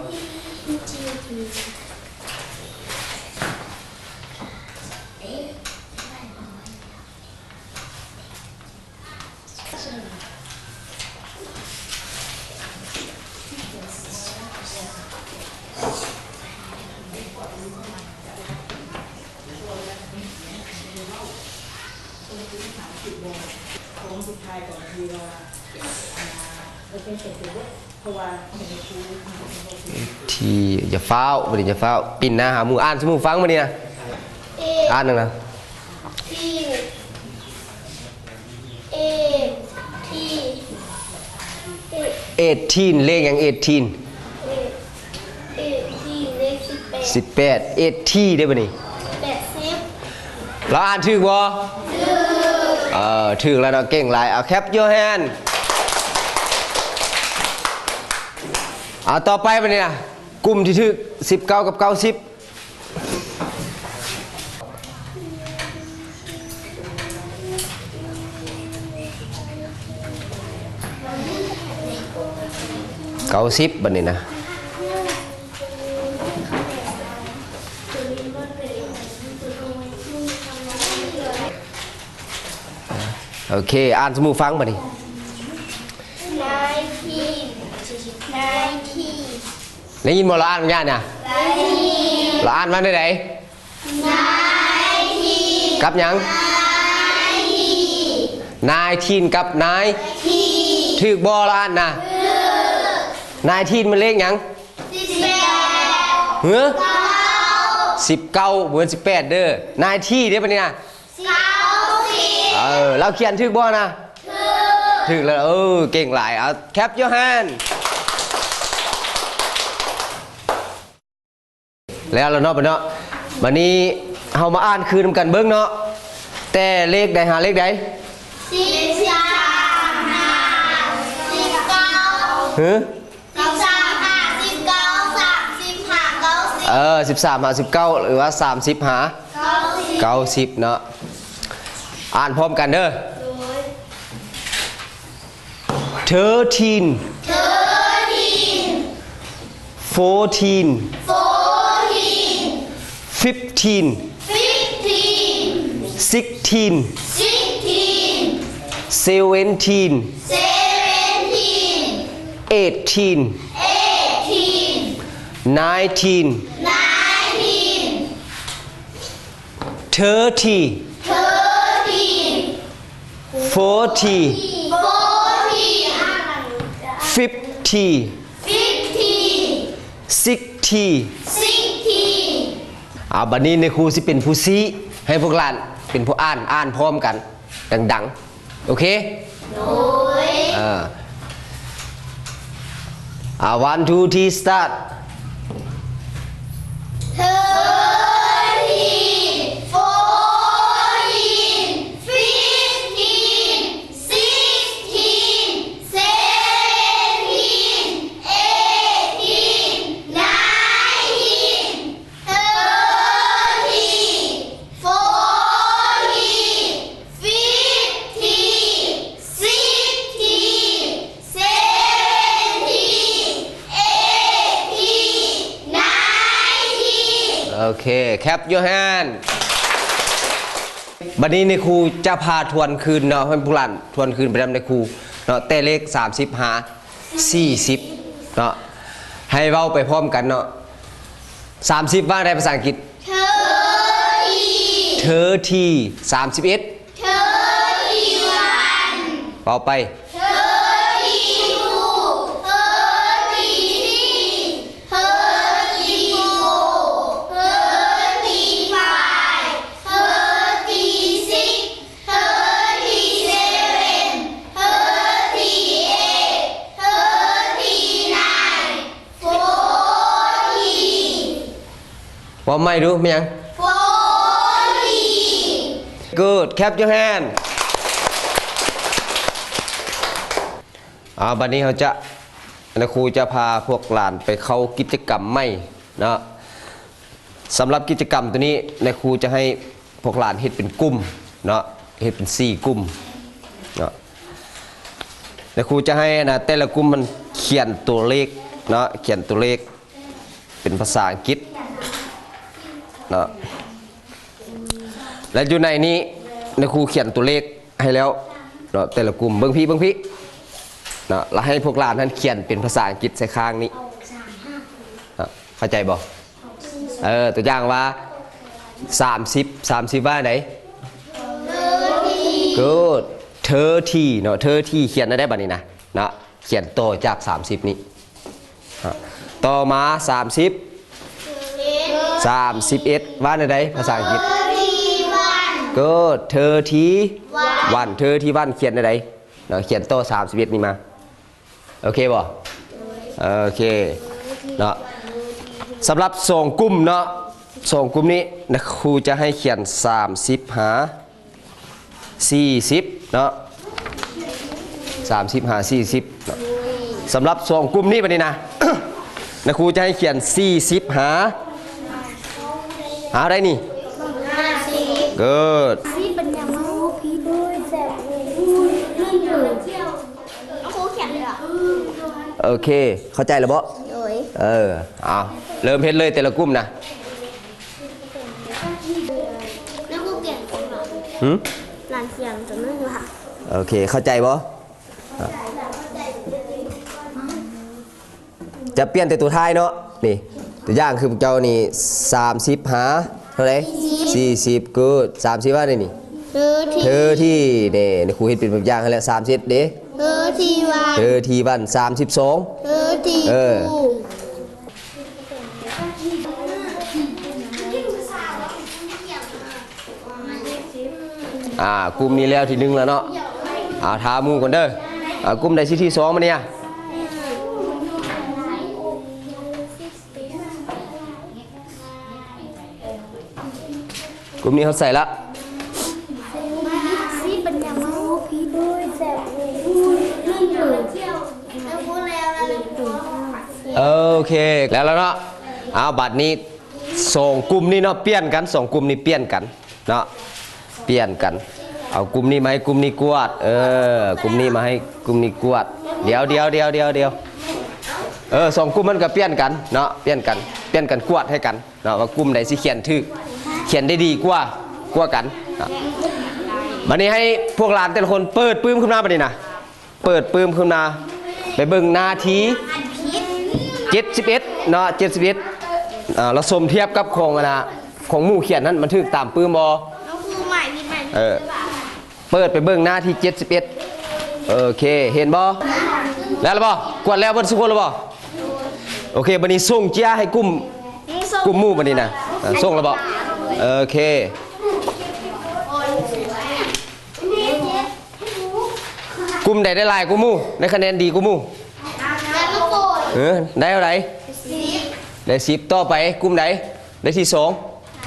ທີ່ ຢ່າຟ້າວ ບໍ່ໄດ້ ຢ່າຟ້າວ ປິ່ນໜ້າຫາໝູ່ ອ່ານສູ່ໝູ່ຟັງບັດນີ້ນະ. ອ່ານນະ. Eighteen. Eighteen. ເລກຫຍັງ? Eighteen. Eighteen ເລກສິບແປດ. ສິບແປດ. Eighty ເດ້ບັດນີ້. ແປດສິບ. ລາວອ່ານຖືກບໍ່? ຖືກ. ເອີ ຖືກແລ້ວເນາະ ເກັ່ງຫຼາຍ. ເອົາ clap your hand. ເອົາ ຕໍ່ໄປບັດນີ້ນະ ກຸ່ມທີ່ຖືກ ສິບເກົ້າກັບເກົ້າສິບ. ເກົ້າສິບ ບັດນີ້ນະ. ໂອເຄ ອ່ານສູ່ໝູ່ຟັງບັດນີ້. Nineteen. Nineteen. ໄດ້ຍິນບໍ່ລາວອ່ານວ່າຫຍັງນະ? ລາວອ່ານວ່າແນວໃດ? Nineteen. ກັບຫຍັງ? Nineteen ກັບ nine. ຖືກບໍ່ລາວອ່ານນະ? ຖືກ. Nineteen ມັນເລກຫຍັງ? ສິບແປດ. ຫື? ເກົ້າ. ສິບເກົ້າ ບໍ່ແມ່ນສິບແປດເດີ. Ninety ເດ້ບັດນີ້ນະ. ເກົ້າສິບ. ເອີ ລາວຂຽນຖືກບໍ່ນະ? ຖືກ. ຖືກແລ້ວ. ເອີ ເກັ່ງຫຼາຍ. ເອົາ clap your hand. ແລ້ວລະເນາະ ບັດເນາະ. ບັດນີ້ເຮົາມາອ່ານຄືນນຳກັນເບິ່ງເນາະ. ແຕ່ເລກໃດຫາເລກໃດ? ສິບສາມຫາສິບເກົ້າ. ຫື? ສິບສາມຫາສິບເກົ້າ ສາມສິບຫາເກົ້າສິບ. ເອີ ສິບສາມຫາສິບເກົ້າ ຫຼືວ່າ ສາມສິບຫາ ເກົ້າສິບ ເກົ້າສິບເນາະ. ອ່ານພ້ອມກັນເດີ. ໂດຍ. Thirteen. Thirteen. Fourteen. Fourteen. Fifteen. Fifteen. Sixteen. Sixteen. Seventeen. Seventeen. Eighteen. Eighteen. Nineteen. Nineteen. thirty, thirteen, forty, forty, fifty, fifty, sixty, sixty. ອາ ບັດນີ້ນາຍຄູຊິເປັນຜູ້ຊີ້ໃຫ້ພວກຫຼານເປັນຜູ້ອ່ານ ອ່ານພ້ອມກັນ ດັງໆ ໂອເຄ? ໂດຍ ເອີ ອາ one two three start. Thirteen, fourteen, fifteen, sixteen, seventeen, eighteen, nineteen, thirty, forty, fifty, sixty, seventy, eighty, ninety. ໂອເຄ clap your hand. ບັດນີ້ນາຍຄູຈະພາທວນຄືນເນາະ ໃຫ້ພວກຫຼານທວນຄືນໄປນຳນາຍຄູເນາະ ແຕ່ເລກສາມສິບຫາສີ່ສິບເນາະ ໃຫ້ເວົ້າໄປພ້ອມກັນເນາະ. ສາມສິບວ່າໃດພາສາອັງກິດ? Thirty. Thirty. ສາມສິບເອັດ? Thirty-one. ເວົ້າໄປ. Thirty-two, thirty-three, thirty-four, thirty-five, thirty-six, thirty-seven, thirty-eight, thirty-nine, forty. ເວົ້າໃໝ່ດູ ແມ່ນຫຍັງ? Forty. Good. Clap your hand. ອາ ບັດນີ້ເຮົາຈະ ນາຍຄູຈະພາພວກຫຼານໄປເຂົ້າກິດຈະກຳໃໝ່ເນາະ. ສຳລັບກິດຈະກຳໂຕນີ້ ນາຍຄູຈະໃຫ້ພວກຫຼານເຮັດເປັນກຸ່ມເນາະ ເຮັດເປັນສີ່ກຸ່ມເນາະ. ແລະ ຄູຈະໃຫ້ນະ ແຕ່ລະກຸ່ມມັນຂຽນຕົວເລກເນາະ ຂຽນຕົວເລກເປັນພາສາອັງກິດເນາະ ແລະ ຢູ່ໃນນີ້ນະ ຄູຂຽນຕົວເລກໃຫ້ແລ້ວເນາະ ແຕ່ລະກຸ່ມ. ເບິ່ງພີ້ ເບິ່ງພີ້ເນາະ ແລ້ວໃຫ້ພວກຫຼານຫັ້ນຂຽນເປັນພາສາອັງກິດໃສ່ຂ້າງນີ້ເນາະ ເຂົ້າໃຈບໍ່? ເອີ ຕົວຢ່າງວ່າ ສາມສິບ ສາມສິບວ່າໃດ? Good. Thirty ເນາະ thirty ຂຽນໄດ້ບັດນີ້ນະເນາະ ຂຽນຕໍ່ຈາກສາມສິບນີ້ ຕໍ່ມາ ສາມສິບ ສາມສິບເອັດ ວ່າແນວໃດພາສາອັງກິດ? Good. Thirty-one. Thirty-one ຂຽນແນວໃດເນາະ? ຂຽນຕໍ່ສາມສິບເອັດນີ້ມາ. ໂອເຄບໍ່? ໂອເຄເນາະ. ສຳລັບສອງກຸ່ມເນາະ ສອງກຸ່ມນີ້ນະ ຄູຈະໃຫ້ຂຽນສາມສິບຫາສີ່ສິບເນາະ ສາມສິບຫາສີ່ສິບເນາະ. ສຳລັບສອງກຸ່ມນີ້ບັດນີ້ນະ ນະ ຄູຈະໃຫ້ຂຽນສີ່ສິບຫາ ຫາເທົ່າໃດນີ້? Good. ໂອເຄ ເຂົ້າໃຈແລ້ວບໍ່? ໂດຍ ເອີ ເອົາ ເລີ່ມເຮັດເລີຍແຕ່ລະກຸ່ມນະ. ຮຶ? ໂອເຄ ເຂົ້າໃຈບໍ່? ຈະປ່ຽນແຕ່ຕົວທ້າຍເນາະ ນີ້ ຕົວຢ່າງຄືພວກເຈົ້ານີ້ ສາມສິບຫາເທົ່າໃດ? ສີ່ສິບ. Good. ສາມສິບວ່າໄດນີ້? Thirty. Thirty ເດ້ ຄູເຮັດເປັນແບບຢ່າງໃຫ້ແລ້ວ ສາມສິບເດ້? Thirty-one. Thirty-one. ສາມສິບສອງ. Thirty-two. ເອີ ອ່າ ກຸ່ມນີ້ແລ້ວທີໜຶ່ງແລ້ວເນາະ. ອ່າ ຖ້າໝູ່ກ່ອນເດີ. ອ່າ ກຸ່ມໃດຊິທີສອງມານີ້? ກຸ່ມນີ້ເຮົາໃສ່ລະ. ໂອເຄ ແລ້ວລະເນາະ. ເອົາ ບັດນີ້ ສອງກຸ່ມນີ້ເນາະ ປ່ຽນກັນ ສອງກຸ່ມນີ້ປ່ຽນກັນເນາະ ປ່ຽນກັນ. ເອົາກຸ່ມນີ້ມາໃຫ້ກຸ່ມນີ້ກວາດ ເອີ ກຸ່ມນີ້ມາໃຫ້ກຸ່ມນີ້ກວາດ. ດຽວ ດຽວ ດຽວ ດຽວ ດຽວ ເອີ ສອງກຸ່ມມັນກະປ່ຽນກັນເນາະ ປ່ຽນກັນ ປ່ຽນກັນກວາດໃຫ້ກັນເນາະ ວ່າກຸ່ມໃດຊິຂຽນຖືກ ຂຽນໄດ້ດີກວ່າ ກວ່າກັນເນາະ. ບັດນີ້ໃຫ້ພວກຫຼານແຕ່ລະຄົນເປີດປຶ້ມຂຶ້ນມາບັດນີ້ນະ. ເປີດປຶ້ມຂຶ້ນມາ ໄປເບິ່ງໜ້າທີເຈັດສິບເອັດເນາະ ເຈັດສິບເອັດ ເອີ ລະສົມທຽບກັບຂອງອັນນະ ຂອງໝູ່ຂຽນນັ້ນ ມັນຖືກຕາມປຶ້ມບໍ່? ນ້ອງຄູ ໝາຍຜິດ ໝາຍຜິດ ເອີ ເປີດໄປເບິ່ງໜ້າທີເຈັດສິບເອັດ. ໂອເຄ ເຫັນບໍ່? ແລ້ວລະບໍ່? ກວດແລ້ວເບິດຊຸຄົນລະບໍ່? ໂອເຄ ບັດນີ້ສົ່ງເຈ້ຍໃຫ້ກຸ່ມ ກຸ່ມໝູ່ບັດນີ້ນະ. ເອີ ສົ່ງລະບໍ່? ໂອເຄ ກຸ່ມໃດໄດ້ຫຼາຍກວ່າໝູ່? ໄດ້ຄະແນນດີກວ່າໝູ່? ເອີ ໄດ້ເທົ່າໃດ? ສິບ ໄດ້ສິບ. ຕໍ່ໄປກຸ່ມໃດໄດ້ທີສອງ?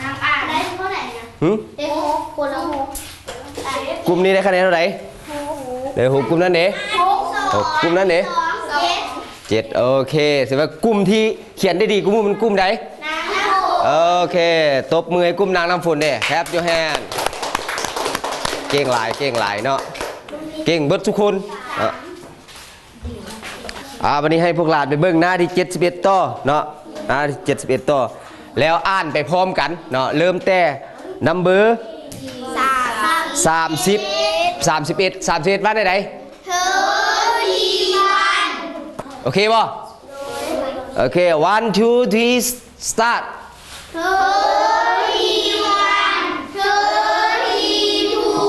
ນາງອາໄດ້ເທົ່າໃດນະ? ຫຶ? ໄດ້ຫົກ ຄົນລະຫົກ. ກຸ່ມນີ້ໄດ້ຄະແນນເທົ່າໃດ? ຫົກ ໄດ້ຫົກ. ກຸ່ມນັ້ນເດ? ຫົກ ຫົກ. ກຸ່ມນັ້ນເດ? ສອງ ເຈັດ ເຈັດ. ໂອເຄ ສະແດງວ່າກຸ່ມທີ່ຂຽນໄດ້ດີກວ່າໝູ່ແມ່ນກຸ່ມໃດ? ນາງນ້ຳຝົນ. ໂອເຄ ຕົບມືໃຫ້ກຸ່ມນາງນ້ຳຝົນເດ້. Clap your hand. ເກັ່ງຫຼາຍ ເກັ່ງຫຼາຍເນາະ ເກັ່ງເບິດທຸກຄົນເນາະ. ອ່າ ບັດນີ້ໃຫ້ພວກຫຼານໄປເບິ່ງໜ້າທີເຈັດສິບເອັດຕໍ່ເນາະ ໜ້າທີເຈັດສິບເອັດຕໍ່ ແລ້ວອ່ານໄປພ້ອມກັນເນາະ. ເລີ່ມແຕ່ນຳເບີ ສາມ ສາມສິບ ສາມສິບເອັດ ສາມສິບເອັດ ວ່າແນວໃດ? Thirty-one. ໂອເຄບໍ່? ໂອເຄ one two three start. Thirty-one, thirty-two,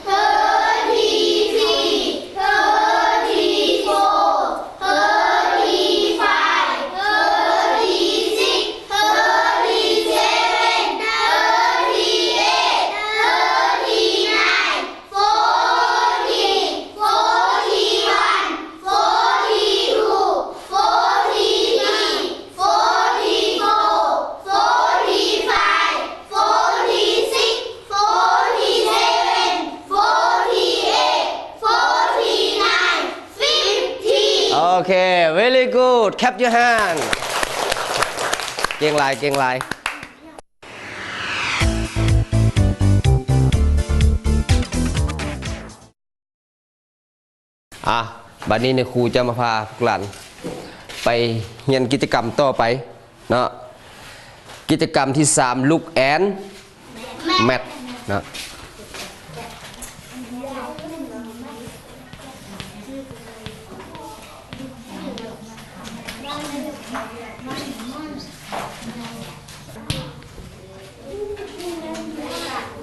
thirty-three, thirty-four, thirty-five, thirty-six, thirty-seven, thirty-eight, thirty-nine, forty, forty-one, forty-two, forty-three, forty-four, forty-five, forty-six, forty-seven, forty-eight, forty-nine, fifty. ໂອເຄ very good. Clap your hand. ເກັ່ງຫຼາຍ ເກັ່ງຫຼາຍ. ອ່ະ ບັດນີ້ນາຍຄູຈະມາພາພວກຫຼານໄປຮຽນກິດຈະກຳຕໍ່ໄປເນາະ. ກິດຈະກຳທີສາມ Look and Math ເນາະ.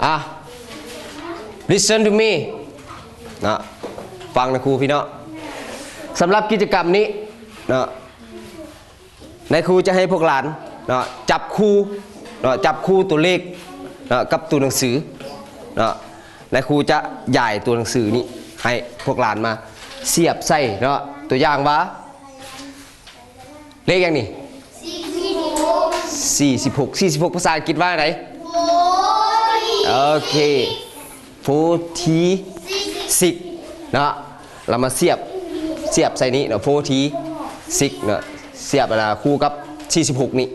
ອ່ະ listen to me ເນາະ ຟັງນາຍຄູພີ່ເນາະ. ສຳລັບກິດຈະກຳນີ້ເນາະ ນາຍຄູຈະໃຫ້ພວກຫຼານເນາະ ຈັບຄູ່ເນາະ ຈັບຄູ່ຕົວເລກເນາະ ກັບຕົວໜັງສືເນາະ. ນາຍຄູຈະຢາຍຕົວໜັງສືນີ້ໃຫ້ພວກຫຼານມາສຽບໃສ່ເນາະ. ຕົວຢ່າງວ່າ ເລກຫຍັງນີ້? ສີ່ສິບຫົກ ສີ່ສິບຫົກ ສີ່ສິບຫົກ ພາສາອັງກິດວ່າໃດ? ໂອເຄ forty-six ເນາະ. ລະມາສຽບ ສຽບໃສ່ນີ້ເນາະ forty-six ເນາະ ສຽບອັນນ່າຄູ່ກັບສີ່ສິບຫົກນີ້.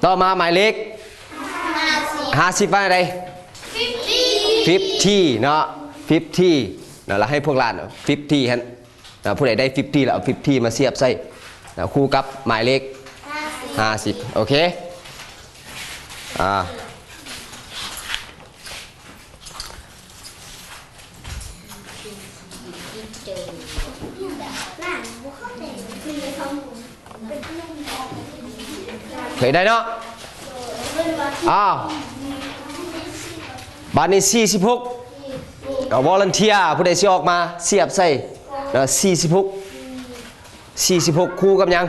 ຕໍ່ມາໝາຍເລກຫ້າສິບວ່າໃດ? fifty ເນາະ fifty ເນາະ. ລະໃຫ້ພວກຫຼານ fifty ຫັ້ນ ນະ ຜູ້ໃດໄດ້ fifty ລະເອົາ fifty ມາສຽບໃສ່ນະ ຄູ່ກັບໝາຍເລກຫ້າສິບ. ໂອເຄ ອ່າ ເຄີຍໄດ້ເນາະ. ອ້າວ ບາດນີ້ສີ່ສິບຫົກ ເອົາ volunteer ຜູ້ໃດຊິອອກມາສຽບໃສ່ເນາະ ສີ່ສິບຫົກ ສີ່ສິບຫົກ ຄູ່ກັບຫຍັງ?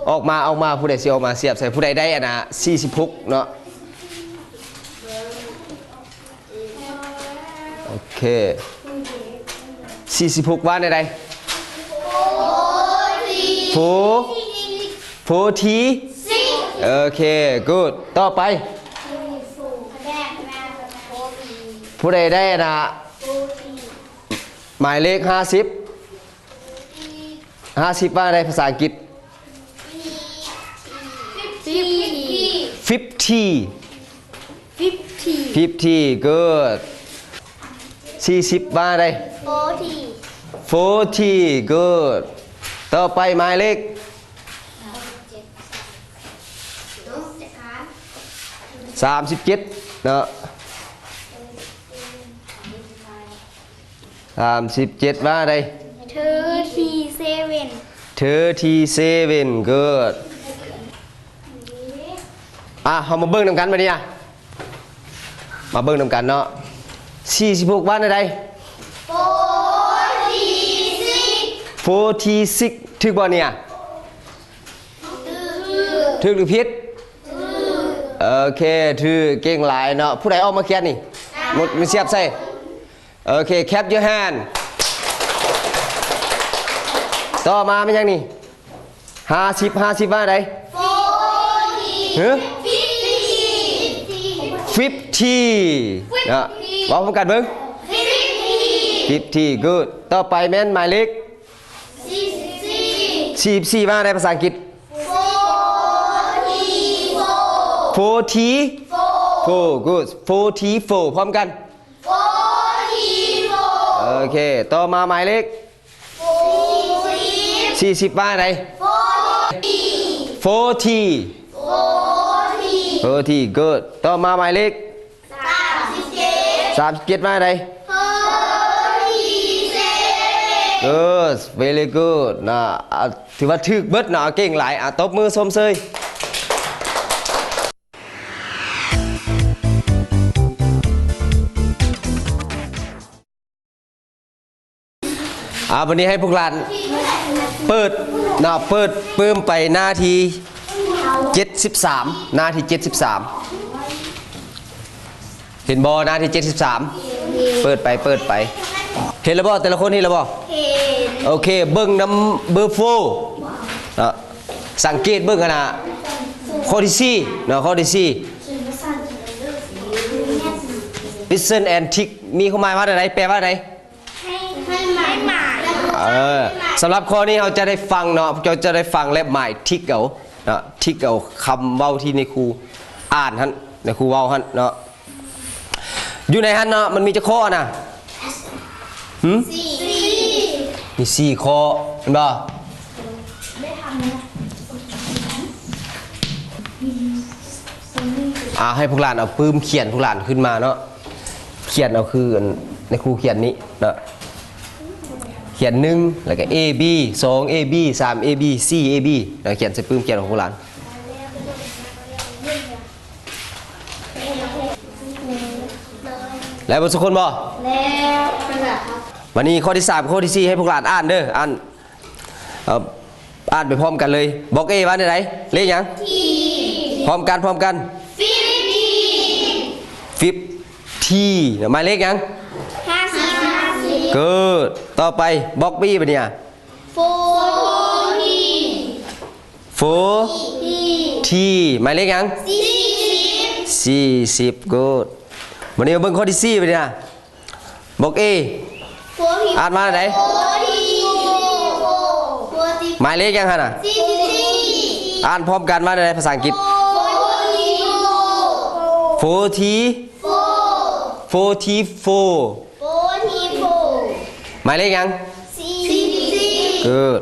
ອອກມາ ອອກມາ ຜູ້ໃດຊິອອກມາສຽບໃສ່? ຜູ້ໃດໄດ້ອັນນ່າ ສີ່ສິບຫົກ ເນາະ. ໂອເຄ ສີ່ສິບຫົກ ວ່າແນວໃດ? Four, forty. ໂອເຄ good. ຕໍ່ໄປ ຜູ້ໃດໄດ້ອັນນ່າ ໝາຍເລກຫ້າສິບ ຫ້າສິບ ວ່າໃດພາສາອັງກິດ? Fifty. Fifty. Fifty. Good. ສີ່ສິບ ວ່າໃດ? Forty. Forty. Good. ຕໍ່ໄປໝາຍເລກ ສາມສິບເຈັດ ເນາະ. ສາມສິບເຈັດ ວ່າໃດ? Thirty-seven. Thirty-seven. Good. ອ່າ ເຮົາມາເບິ່ງນຳກັນບາດນີ້ ອ່າ ມາເບິ່ງນຳກັນເນາະ ສີ່ສິບຫົກວ່າແນວໃດ? ສີ່ສິບຫົກ ສີ່ສິບຫົກ ຖືກບໍ່ນີ້? ຖືກ ຖືກຫຼືຜິດ? ຖືກ ໂອເຄ ຖືກ ເກັ່ງຫຼາຍເນາະ. ຜູ້ໃດອອກມາຂຽນນີ້? ໝົດ ມີສຽບໃສ່ ໂອເຄ clap your hand. ຕໍ່ມາແມ່ນຫຍັງນີ້? ຫ້າສິບ ຫ້າສິບວ່າໃດ? ຟິບຕີ້ ເນາະ ເວົ້າພ້ອມກັນເບິ່ງ ຟິບຕີ້ ກູດ ຕໍ່ໄປແມ່ນໝາຍເລກ ສີ່ສິບສີ່ ວ່າໃດພາສາອັງກິດ? ໂຟ ໂຟ ກູດ ໂຟ ທີ ໂຟ ພ້ອມກັນ ໂຟ ທີ ໂຟ ໂອເຄ ຕໍ່ມາໝາຍເລກ ສີ່ສິບ ສີ່ສິບວ່າໃດ? ໂຟ ທີ ໂຟ ທີ ໂຟ ທີ ກູດ ຕໍ່ມາໝາຍເລກ ສາມສິບເຈັດ ສາມສິບເຈັດວ່າໃດ? ໂຟ ທີ ເຊັເວັນ ກູດ ເວຣີກູດ ນະ ອ່າ ຖືວ່າຖືກເບິດເນາະ ເກັ່ງຫຼາຍ ອ່າ ຕົບມືຊົມເຊີຍ. ອ່າ ບັດນີ້ໃຫ້ພວກຫຼານເປີດເນາະ ເປີດປຶ້ມໄປໜ້າທີເຈັດສິບສາມ ໜ້າທີເຈັດສິບສາມ ເຫັນບໍ່? ໜ້າທີເຈັດສິບສາມ ເປີດໄປ ເປີດໄປ ເຫັນແລ້ວບໍ່? ແຕ່ລະຄົນເຫັນແລ້ວບໍ່? ເຫັນ ໂອເຄ ເບິ່ງນຳເບີໂຟເນາະ ສັງເກດເບິ່ງຫັ້ນນະ ຂໍ້ທີສີ່ເນາະ ຂໍ້ທີສີ່ listen and tick ມີຄວາມໝາຍວ່າແນວໃດ? ແປວ່າໃດ? ໃຫ້ ໃຫ້ໝາຍ ເອີ ສຳລັບຂໍ້ນີ້ເຮົາຈະໄດ້ຟັງເນາະ ເຈົ້າຈະໄດ້ຟັງ ແລະ ໝາຍ tick ເອົາເນາະ tick ເອົາຄຳເວົ້າທີ່ນາຍຄູອ່ານຫັ້ນ ນາຍຄູເວົ້າຫັ້ນເນາະ. ຢູ່ໃນຫັ້ນເນາະ ມັນມີຈັກຂໍ້ນະ? ຫຶ? ສີ່ ມີສີ່ຂໍ້ ແມ່ນບໍ່? ອ່າ ໃຫ້ພວກຫຼານເອົາປຶ້ມຂຽນພວກຫຼານຂຶ້ນມາເນາະ ຂຽນເອົາຄືອັນ ໃນຄູຂຽນນີ້ເນາະ ຂຽນໜຶ່ງ ແລ້ວກະ A B ສອງ A B ສາມ A B ສີ່ A B ແລ້ວຂຽນໃສ່ປຶ້ມຂຽນຂອງພວກຫຼານ. ແລ້ວເບິດທຸກຄົນບໍ່? ແລ້ວ. ບັດນີ້ຂໍ້ທີສາມ ຂໍ້ທີສີ່ ໃຫ້ພວກຫຼານອ່ານເດີ ອ່ານ ເອີ ອ່ານໄປພ້ອມກັນເລີຍ. ບລັອກ A ວ່າແນວໃດ? ເລກຫຍັງ? ທີ ພ້ອມກັນ ພ້ອມກັນ ຟິບທີ ຟິບທີ ໝາຍເລກຫຍັງ? ຫ້າສິບ ຫ້າສິບ ກູດ ຕໍ່ໄປ ບລັອກ B ບັດນີ້ ໂຟທີ ໂຟທີ ໝາຍເລກຫຍັງ? ສີ່ສິບ ສີ່ສິບ ກູດ. ບັດນີ້ມາເບິ່ງຂໍ້ທີສີ່ບັດນີ້ນະ ບລັອກ A ອ່ານວ່າໃດ? ໝາຍເລກຫຍັງຫັ້ນນະ? ສີ່ສິບສີ່ ອ່ານພ້ອມກັນວ່າໃດພາສາອັງກິດ? ໂຟທີ ໂຟທີ ໂຟ ໂຟທີ ໂຟ ໝາຍເລກຫຍັງ? ສີ່ສິບສີ່ ກູດ.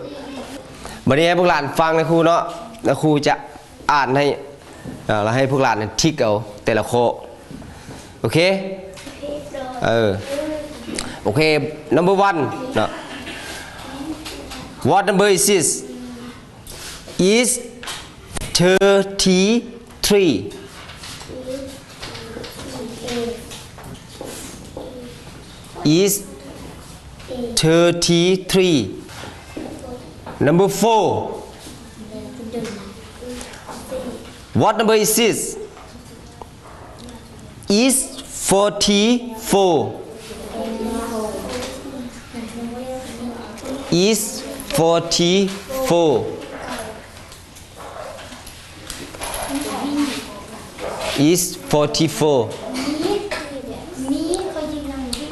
ບັດນີ້ໃຫ້ພວກຫຼານຟັງນະຄູເນາະ ນະຄູຈະອ່ານໃຫ້ ເອີ ແລ້ວໃຫ້ພວກຫຼານທິກເອົາແຕ່ລະຂໍ້ ໂອເຄ ເອີ ໂອເຄ number one ເນາະ What number is this? Is thirty-three. Is thirty-three. Number four. What number is this? Is forty-four. Is forty-four. Is forty-four.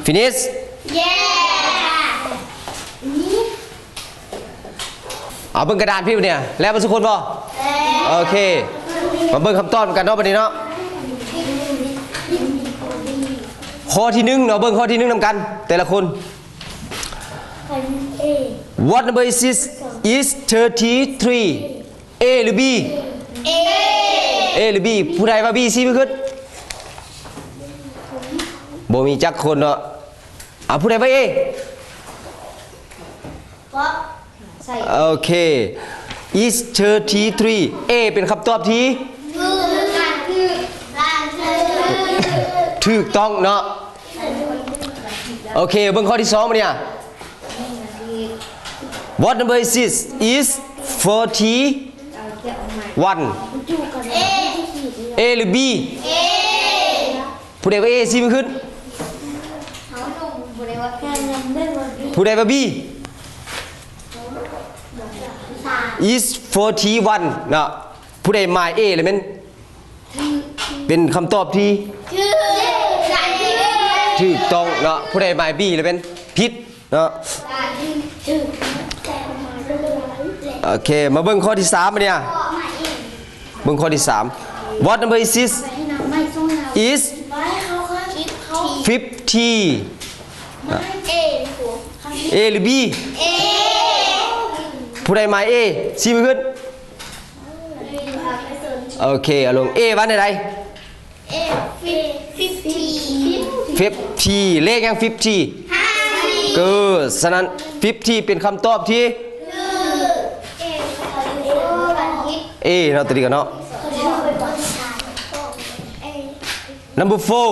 Finish? Yeah. ເອົາເບິ່ງກະດານພີ່ເນຍ ແລ້ວເບິດທຸກຄົນບໍ່? ໂອເຄ ມາເບິ່ງຄຳຕອບນຳກັນເນາະ ບັດນີ້ເນາະ ຂໍ້ທີໜຶ່ງເນາະ ເບິ່ງຂໍ້ທີໜຶ່ງນຳກັນ ແຕ່ລະຄົນ What number is this? Is thirty-three. A ຫຼື B? A. A ຫຼື B? ຜູ້ໃດວ່າ B ຊີ້ມືຂຶ້ນ ບໍ່ມີຈັກຄົນເນາະ ເອົາ ຜູ້ໃດວ່າ A? ໂອເຄ Is thirty-three. A ເປັນຄຳຕອບທີ່ ຖືກ. ຖືກຕ້ອງເນາະ. ໂອເຄ ເບິ່ງຂໍ້ທີສອງມານີ້. What number is this? Is forty one? A ຫຼື B? ຜູ້ໃດວ່າ A ຊີ້ມືຂຶ້ນ. ຜູ້ໃດວ່າ B? Is forty one ເນາະ. ຜູ້ໃດໝາຍ A ລະແມ່ນ ເປັນຄຳຕອບທີ່ຖືກຕ້ອງເນາະ. ຜູ້ໃດໝາຍ B ລະແມ່ນຜິດເນາະ. ໂອເຄ ມາເບິ່ງຂໍ້ທີສາມບາດນີ້.ເບິ່ງຂໍ້ທີສາມ. What number is this? Is fifty. A ຫຼື B? ຜູ້ໃດໝາຍ A ຊີ້ມືຂຶ້ນ. ໂອເຄ ອາລົງ A ວ່າແນວໃດ? fifty. ເລກຫຍັງ fifty? Good. ສະນັ້ນ fifty ເປັນຄຳຕອບທີ່ A ເນາະ ຕົວນີ້ກໍເນາະ. Number four.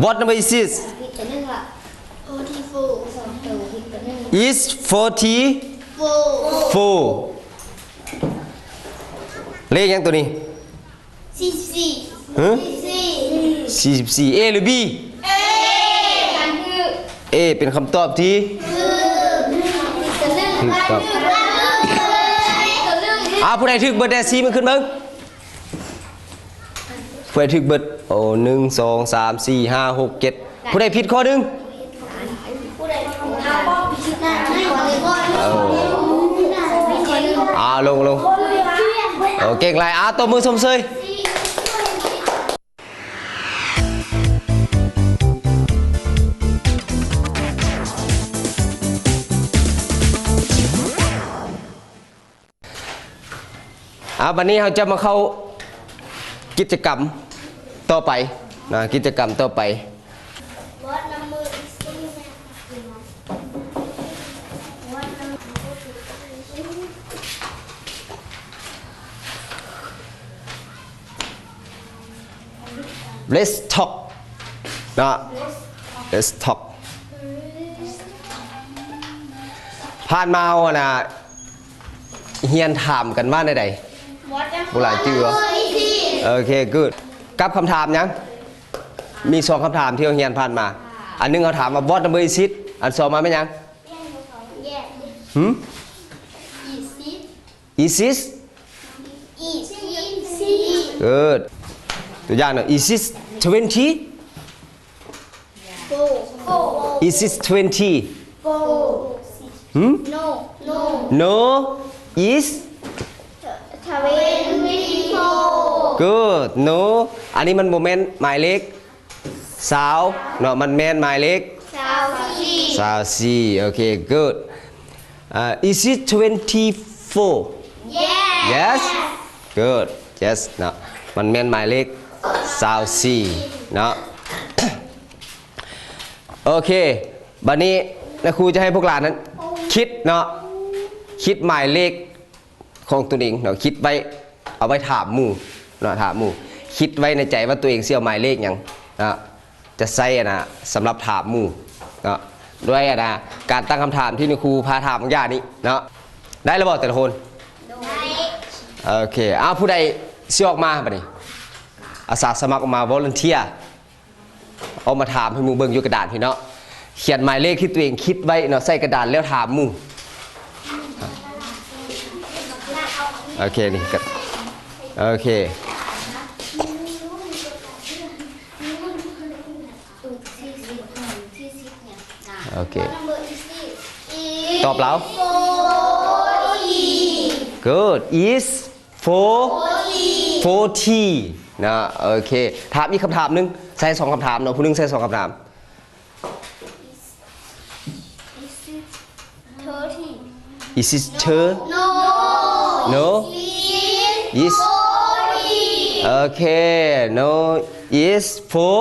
What number is this? Is forty-four. ເລກຫຍັງຕົວນີ້? ສີ່ສິບສີ່. ຮະ? ສີ່ສິບສີ່. A ຫຼື B? A ເປັນຄຳຕອບທີ່ຖືກຕ້ອງ. ອ່າ ຜູ້ໃດຖືກເບິດແດ່ ຊີ້ມືຂຶ້ນເບິ່ງ. ຜູ້ໃດຖືກເບິດ? ໂອ້ ໜຶ່ງ ສອງ ສາມ ສີ່ ຫ້າ ຫົກ ເຈັດ. ຜູ້ໃດຜິດຂໍ້ໜຶ່ງ? ເອີ ອ່າ ລົງ ລົງ. ໂອ້ ເກັ່ງຫຼາຍ. ອ່າ ຕົບມືຊົມເຊີຍ. ອ່າ ບັດນີ້ເຮົາຈະມາເຂົ້າກິດຈະກຳຕໍ່ໄປນະ, ກິດຈະກຳຕໍ່ໄປ. Let's talk ເນາະ Let's talk. ຜ່ານມາເຮົາຫັ້ນນະ ຮຽນຖາມກັນວ່າແນວໃດ? ບໍ່ຫຼາຍຈື່. ໂອເຄ good. ກັບຄຳຖາມຫຍັງ? ມີສອງຄຳຖາມທີ່ເຮົາຮຽນຜ່ານມາ. ອັນໜຶ່ງເຮົາຖາມວ່າ What number is it? ອັນສອງມາແມ່ນຫຍັງ? ຫຶ? Is it? Good. ຕົວຢ່າງເນາະ Is it twenty? Is it twenty? ຫຶ? No, no. No is twenty-four. Good. No ອັນນີ້ມັນບໍ່ແມ່ນໝາຍເລກຊາວເນາະ, ມັນແມ່ນໝາຍເລກຊາວສີ່. ຊາວສີ່. ໂອເຄ good. ອ່າ Is it twenty-four? Yes. Yes. Good. Yes ເນາະ, ມັນແມ່ນໝາຍເລກຊາວສີ່ເນາະ. ໂອເຄ ບັດນີ້ນາຄູຈະໃຫ້ພວກຫຼານນັ້ນຄິດເນາະ, ຄິດໝາຍເລກຂອງຕົວເອງເນາະ, ຄິດໄວ້ ເອົາໄວ້ຖາມໝູ່ເນາະ, ຖາມໝູ່. ຄິດໄວ້ໃນໃຈວ່າຕົວເອງຊິເອົາໝາຍເລກຫຍັງເນາະ, ຈະໃຊ້ ອັນນະ ສຳລັບຖາມໝູ່ເນາະ, ດ້ວຍ ອັນນະ ການຕັ້ງຄຳຖາມທີ່ນາຄູພາຖາມບາງຢ່າງນີ້ເນາະ. ໄດ້ແລ້ວບໍ່ແຕ່ລະຄົນ? ໄດ້. ໂອເຄ ເອົາ ຜູ້ໃດຊິອອກມາບັດນີ້? ອາສາສະໝັກອອກມາ volunteer ອອກມາຖາມໃຫ້ໝູ່ເບິ່ງຢູ່ກະດານພີ້ເນາະ. ຂຽນໝາຍເລກທີ່ຕົວເອງຄິດໄວ້ເນາະ ໃສ່ກະດານແລ້ວຖາມໝູ່. ໂອເຄ ນີ້ກະ ໂອເຄ ໂອເຄ ຕອບລາວ. Good. Is four forty ນະ. ໂອເຄ ຖາມອີກຄຳຖາມໜຶ່ງ, ໃສ່ສອງຄຳຖາມເນາະ, ຜູ້ໜຶ່ງໃສ່ສອງຄຳຖາມ. Is it thirty? Is it thir- No. No? Is forty. ໂອເຄ no is four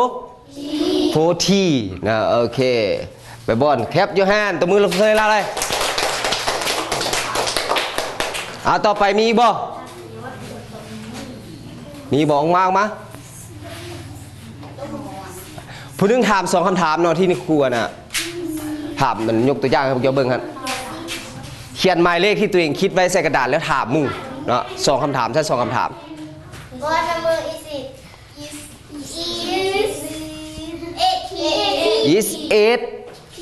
forty ນະ. ໂອເຄ ໄປບອນ clap your hand ຕົບມືໃສ່ລາວເລີຍ. ອ່າ ຕໍ່ໄປມີອີກບໍ່? ມີບໍ່? ອອກມາ ອອກມາ. ຜູ້ໜຶ່ງຖາມສອງຄຳຖາມເນາະ ທີ່ຄູອັນນ່ະ ຖາມ ມັນຍົກຕົວຢ່າງໃຫ້ພວກເຈົ້າເບິ່ງຫັ້ນ. ຂຽນໝາຍເລກທີ່ຕົວເອງຄິດໄວ້ໃສ່ກະດາດ ແລ້ວຖາມໝູ່ເນາະ ສອງຄຳຖາມ ໃຊ້ສອງຄຳຖາມ. What number is it? Is, is eight. Is eight. T.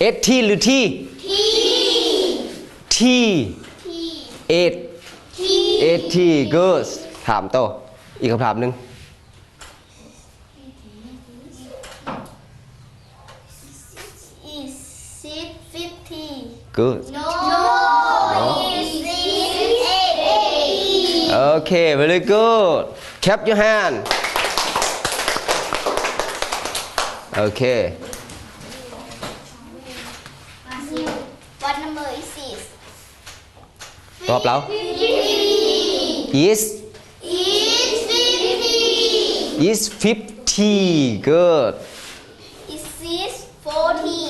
Eight T ຫຼື T? T. T. T. Eight. T. Eight T. Good. ຖາມຕໍ່ ອີກຄຳຖາມໜຶ່ງ. Is it fifty? Good. No, no. Is it eighty? Okay, very good. Clap your hand. Okay. What number is this? ຕອບແລ້ວ. Is, is fifty. Is fifty. Good. Is it forty?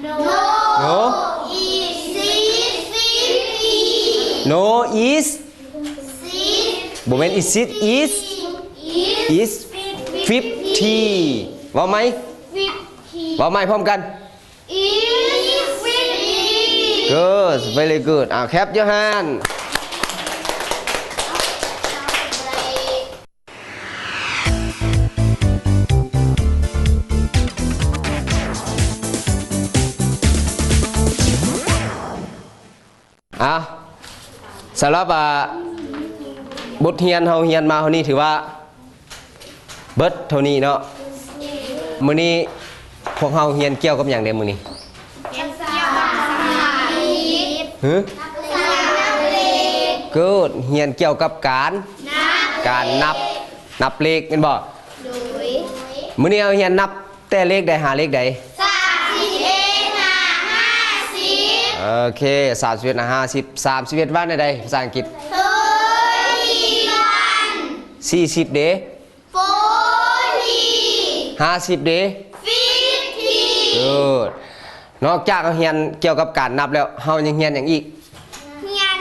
No. No. Is it fifty? No, is, is, ບໍ່ແມ່ນ is it, is, is fifty. ເວົ້າໃໝ່. Fifty. ເວົ້າໃໝ່ພ້ອມກັນ. Is fifty. Good, very good. ອາ clap your hand. ອາ ສຳລັບ ອາ ບົດຮຽນເຮົາຮຽນມາເທົ່ານີ້ ຖືວ່າ ເບິດເທົ່ານີ້ເນາະ. ມື້ນີ້ພວກເຮົາຮຽນກ່ຽວກັບຫຍັງແດ່ມື້ນີ້? ຮຽນກ່ຽວກັບພາສາອັງກິດ. ຮະ? ນັບເລກ. Good. ຮຽນກ່ຽວກັບການ ນັບເລກ. ການນັບ ນັບເລກແມ່ນບໍ່? ໂດຍ. ມື້ນີ້ເຮົາຮຽນນັບແຕ່ເລກໃດຫາເລກໃດ? ສາມສິບເອັດຫາຫ້າສິບ. ໂອເຄ ສາມສິບເອັດຫາຫ້າສິບ. ສາມສິບເອັດວ່າແນວໃດພາສາອັງກິດ? Thirty-one. ສີ່ສິບເດ? Forty. ຫ້າສິບເດ? Fifty. Good. ນອກຈາກເຮົາຮຽນກ່ຽວກັບການນັບແລ້ວ ເຮົາຍັງຮຽນຫຍັງອີກ?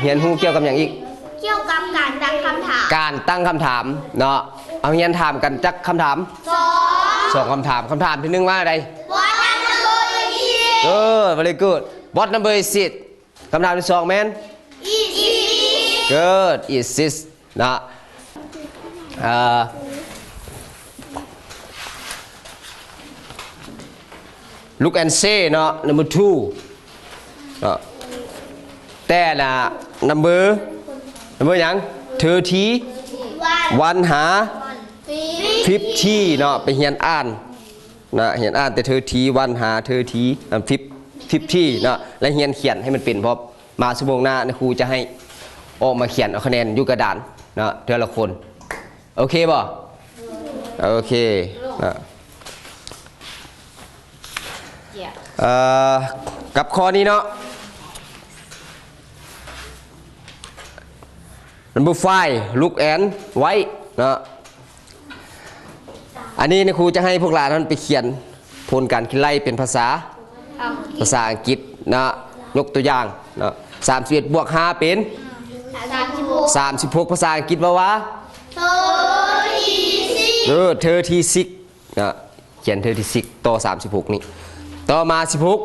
ຮຽນ ຮຽນຮູ້ກ່ຽວກັບຫຍັງອີກ? ກ່ຽວກັບການຕັ້ງຄຳຖາມ. ການຕັ້ງຄຳຖາມເນາະ. ເຮົາຮຽນຖາມກັນຈັກຄຳຖາມ? ສອງ. ສອງຄຳຖາມ. ຄຳຖາມທີໜຶ່ງວ່າໃດ? What number is it? Good, very good. What number is it? ຄຳຖາມທີສອງແມ່ນ? Is it? Good, is it ເນາະ. ເອີ look and say ເນາະ number two ເນາະ. ແຕ່ລະ number number ຫຍັງ? Thirty-one ຫາ fifty ເນາະ. ໄປຮຽນອ່ານ ນະ ຮຽນອ່ານແຕ່ thirty-one ຫາ thirty ອັນ fifty ເນາະ ແລະ ຮຽນຂຽນໃຫ້ມັນເປັນພ້ອມ. ມາຊົ່ວໂມງໜ້າ ນະຄູຈະໃຫ້ອອກມາຂຽນເອົາຄະແນນຢູ່ກະດານເນາະ ເທື່ອລະຄົນ. ໂອເຄບໍ່? ໂອເຄເນາະ. ເອີ ກັບຂໍ້ນີ້ເນາະ. Number five, look and write ເນາະ. ອັນນີ້ນະຄູຈະໃຫ້ພວກຫຼານຫັ້ນໄປຂຽນຜົນການຄິດໄລ່ເປັນພາສາ ອັງກິດ ພາສາອັງກິດເນາະ. ຍົກຕົວຢ່າງເນາະ ສາມສິບເອັດບວກຫ້າເປັນ ສາມສິບຫົກ ສາມສິບຫົກ ພາສາອັງກິດເວົ້າວ່າ thirty-six ເອີ thirty-six ເນາະ. ຂຽນ thirty-six ຕໍ່ ສາມສິບຫົກ ນີ້. ຕໍ່ມາ ສິບຫົກ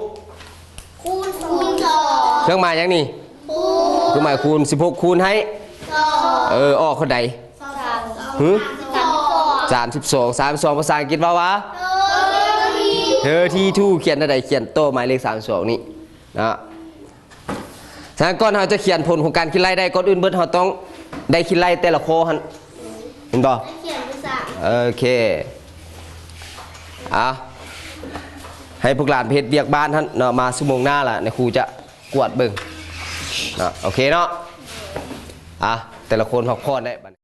ຄູນ ຄູນສອງ ເຄື່ອງໝາຍຫຍັງນີ້? ຄູນ ເຄື່ອງໝາຍຄູນ. ສິບຫົກ ຄູນໃຫ້ ສອງ ເອີ ອອກເທົ່າໃດ? ສາມສິບສອງ ຫື? ສາມສິບສອງ ສາມສິບສອງ ສາມສິບສອງ ພາສາອັງກິດເວົ້າວ່າ thirty-two. Thirty-two ຂຽນເທົ່າໃດ? ຂຽນຕໍ່ໝາຍເລກ ສາມສິບສອງ ນີ້ເນາະ. ສະນັ້ນ ກ່ອນເຮົາຈະຂຽນຜົນຂອງການຄິດໄລ່ໄດ້ ກ່ອນອື່ນເບິດເຮົາຕ້ອງໄດ້ຄິດໄລ່ແຕ່ລະຂໍ້ຫັ້ນ ເຫັນບໍ່? ຂຽນພາສາ ໂອເຄ. ອ່ະ ໃຫ້ພວກຫຼານໄປເຮັດວຽກບ້ານຫັ້ນເນາະ. ມາຊົ່ວໂມງໜ້າລະ ນະຄູຈະກວດເບິ່ງເນາະ. ໂອເຄເນາະ. ອ່ະ ແຕ່ລະຄົນພັກຜ່ອນໄດ້ບັດ.